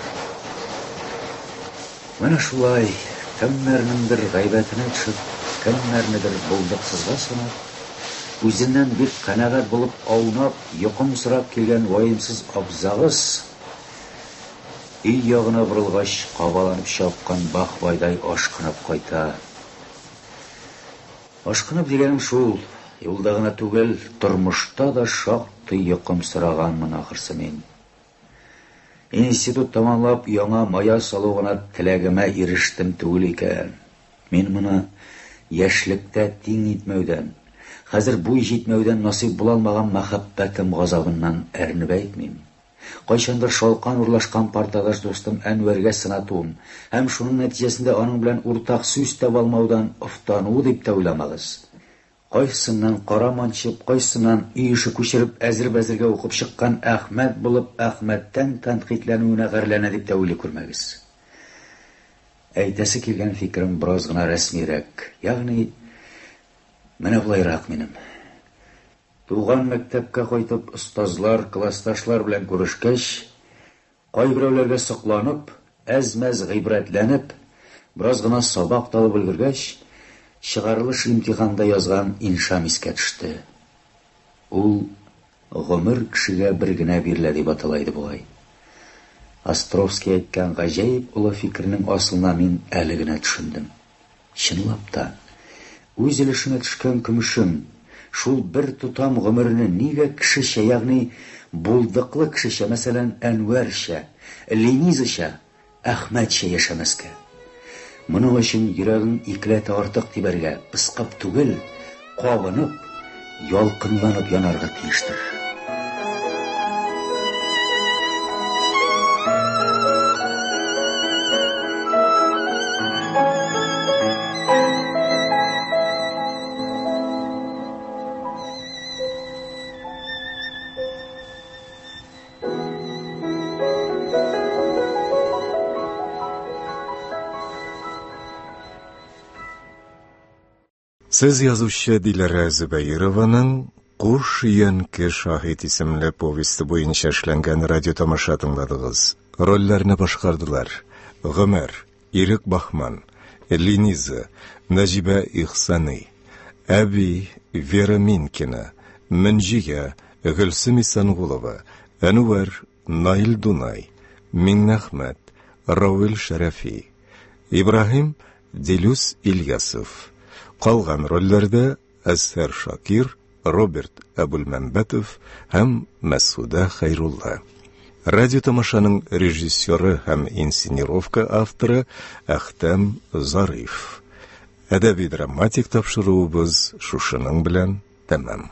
Менә шулай, кемнәрнеңдер гайбәтенә төшеп, кемнәрнедер булдыксызга санап, үзеннән бик канәгать булып аунап, йокымсырап килгән ваемсыз абзагыз, өй ягына борылгач, кабаланып чапкан бахбайдай ашкынып кайта. Ашкынып дигәнем шул, юлда гына түгел, тормышта да шактый йокымсыраганмын ахрысы мин. Институт тәмамлап, яңа мая салу гына теләгемә ирештем түгел икән. Мин моны яшьлектә тиң итмәүдән, хәзер буй җитмәүдән насыйп була алмаган мәхәббәтем газабыннан әрнеп әйтмим. Кайчандыр шалкан урлашкан партадаш дустым Әнвәргә сынатуым һәм шуның нәтиҗәсендә аның белән уртак сүз таба алмаудан офтануы дип тә уйламагыз. Кайсыннан кара манчып, кайсыннан өй эше күчереп әзер-бәзергә укып чыккан Әхмәт булып Әхмәттән тәнкыйтьләнүенә гарьләнә дип тә уйлый күрмәгез. Әйтәсе килгән фикерем бераз гына рәсмирәк, ягъни менә болайрак минем. Туган мәктәпкә кайтып, остазлар, классташлар белән күрешкәч, кайберәүләргә сокланып, әз-мәз гыйбрәтләнеп, бераз гына сабак та алып өлгергәч, чыгарылыш имтиханында язган иншам искә төште. Ул Гомер кешегә бер генә бирелә дип атала иде бугай. Островский әйткән гаҗәеп олы фикернең асылына мин әле генә төшендем. Чынлап та, үз өлешеңә төшкән көмешең, шул бер тотам гомерне нигә кешечә, ягъни булдыклы кешечә, мәсәлән, Әнвәрчә, Ленизача, Әхмәтчә яшәмәскә? Моның өчен йөрәгең икеләтә артык тибәргә, пыскып түгел, кабынып, ялкынланып янарга тиештер.
Сез язучы Диләрә Зөбәерованың Куш өянке шаһит исемле повесте буенча эшләнгән радиотамаша тыңладыгыз. Рольләрне башкардылар: Гомәр, Ирек Бахман, Лениза, Нәҗибә Ихсаный, Әби, Вера Минкина, Мөнҗия, Гөлсем Исәнгулова, Әнвәр, Наил Дунай, Миңнәхмәт, Равил Шәрәфи, Ибраһим, Дилүс Ильясов. Калган рольләрдә Әзһәр Шакир, Роберт Әбүлмәмбәтов һәм Мәсхүдә Хәйрулла. Радиотамашаның режиссеры һәм инсценировка авторы Әхтәм Зариф. Әдәби-драматик тапшыруыбыз шушының белән тәмам.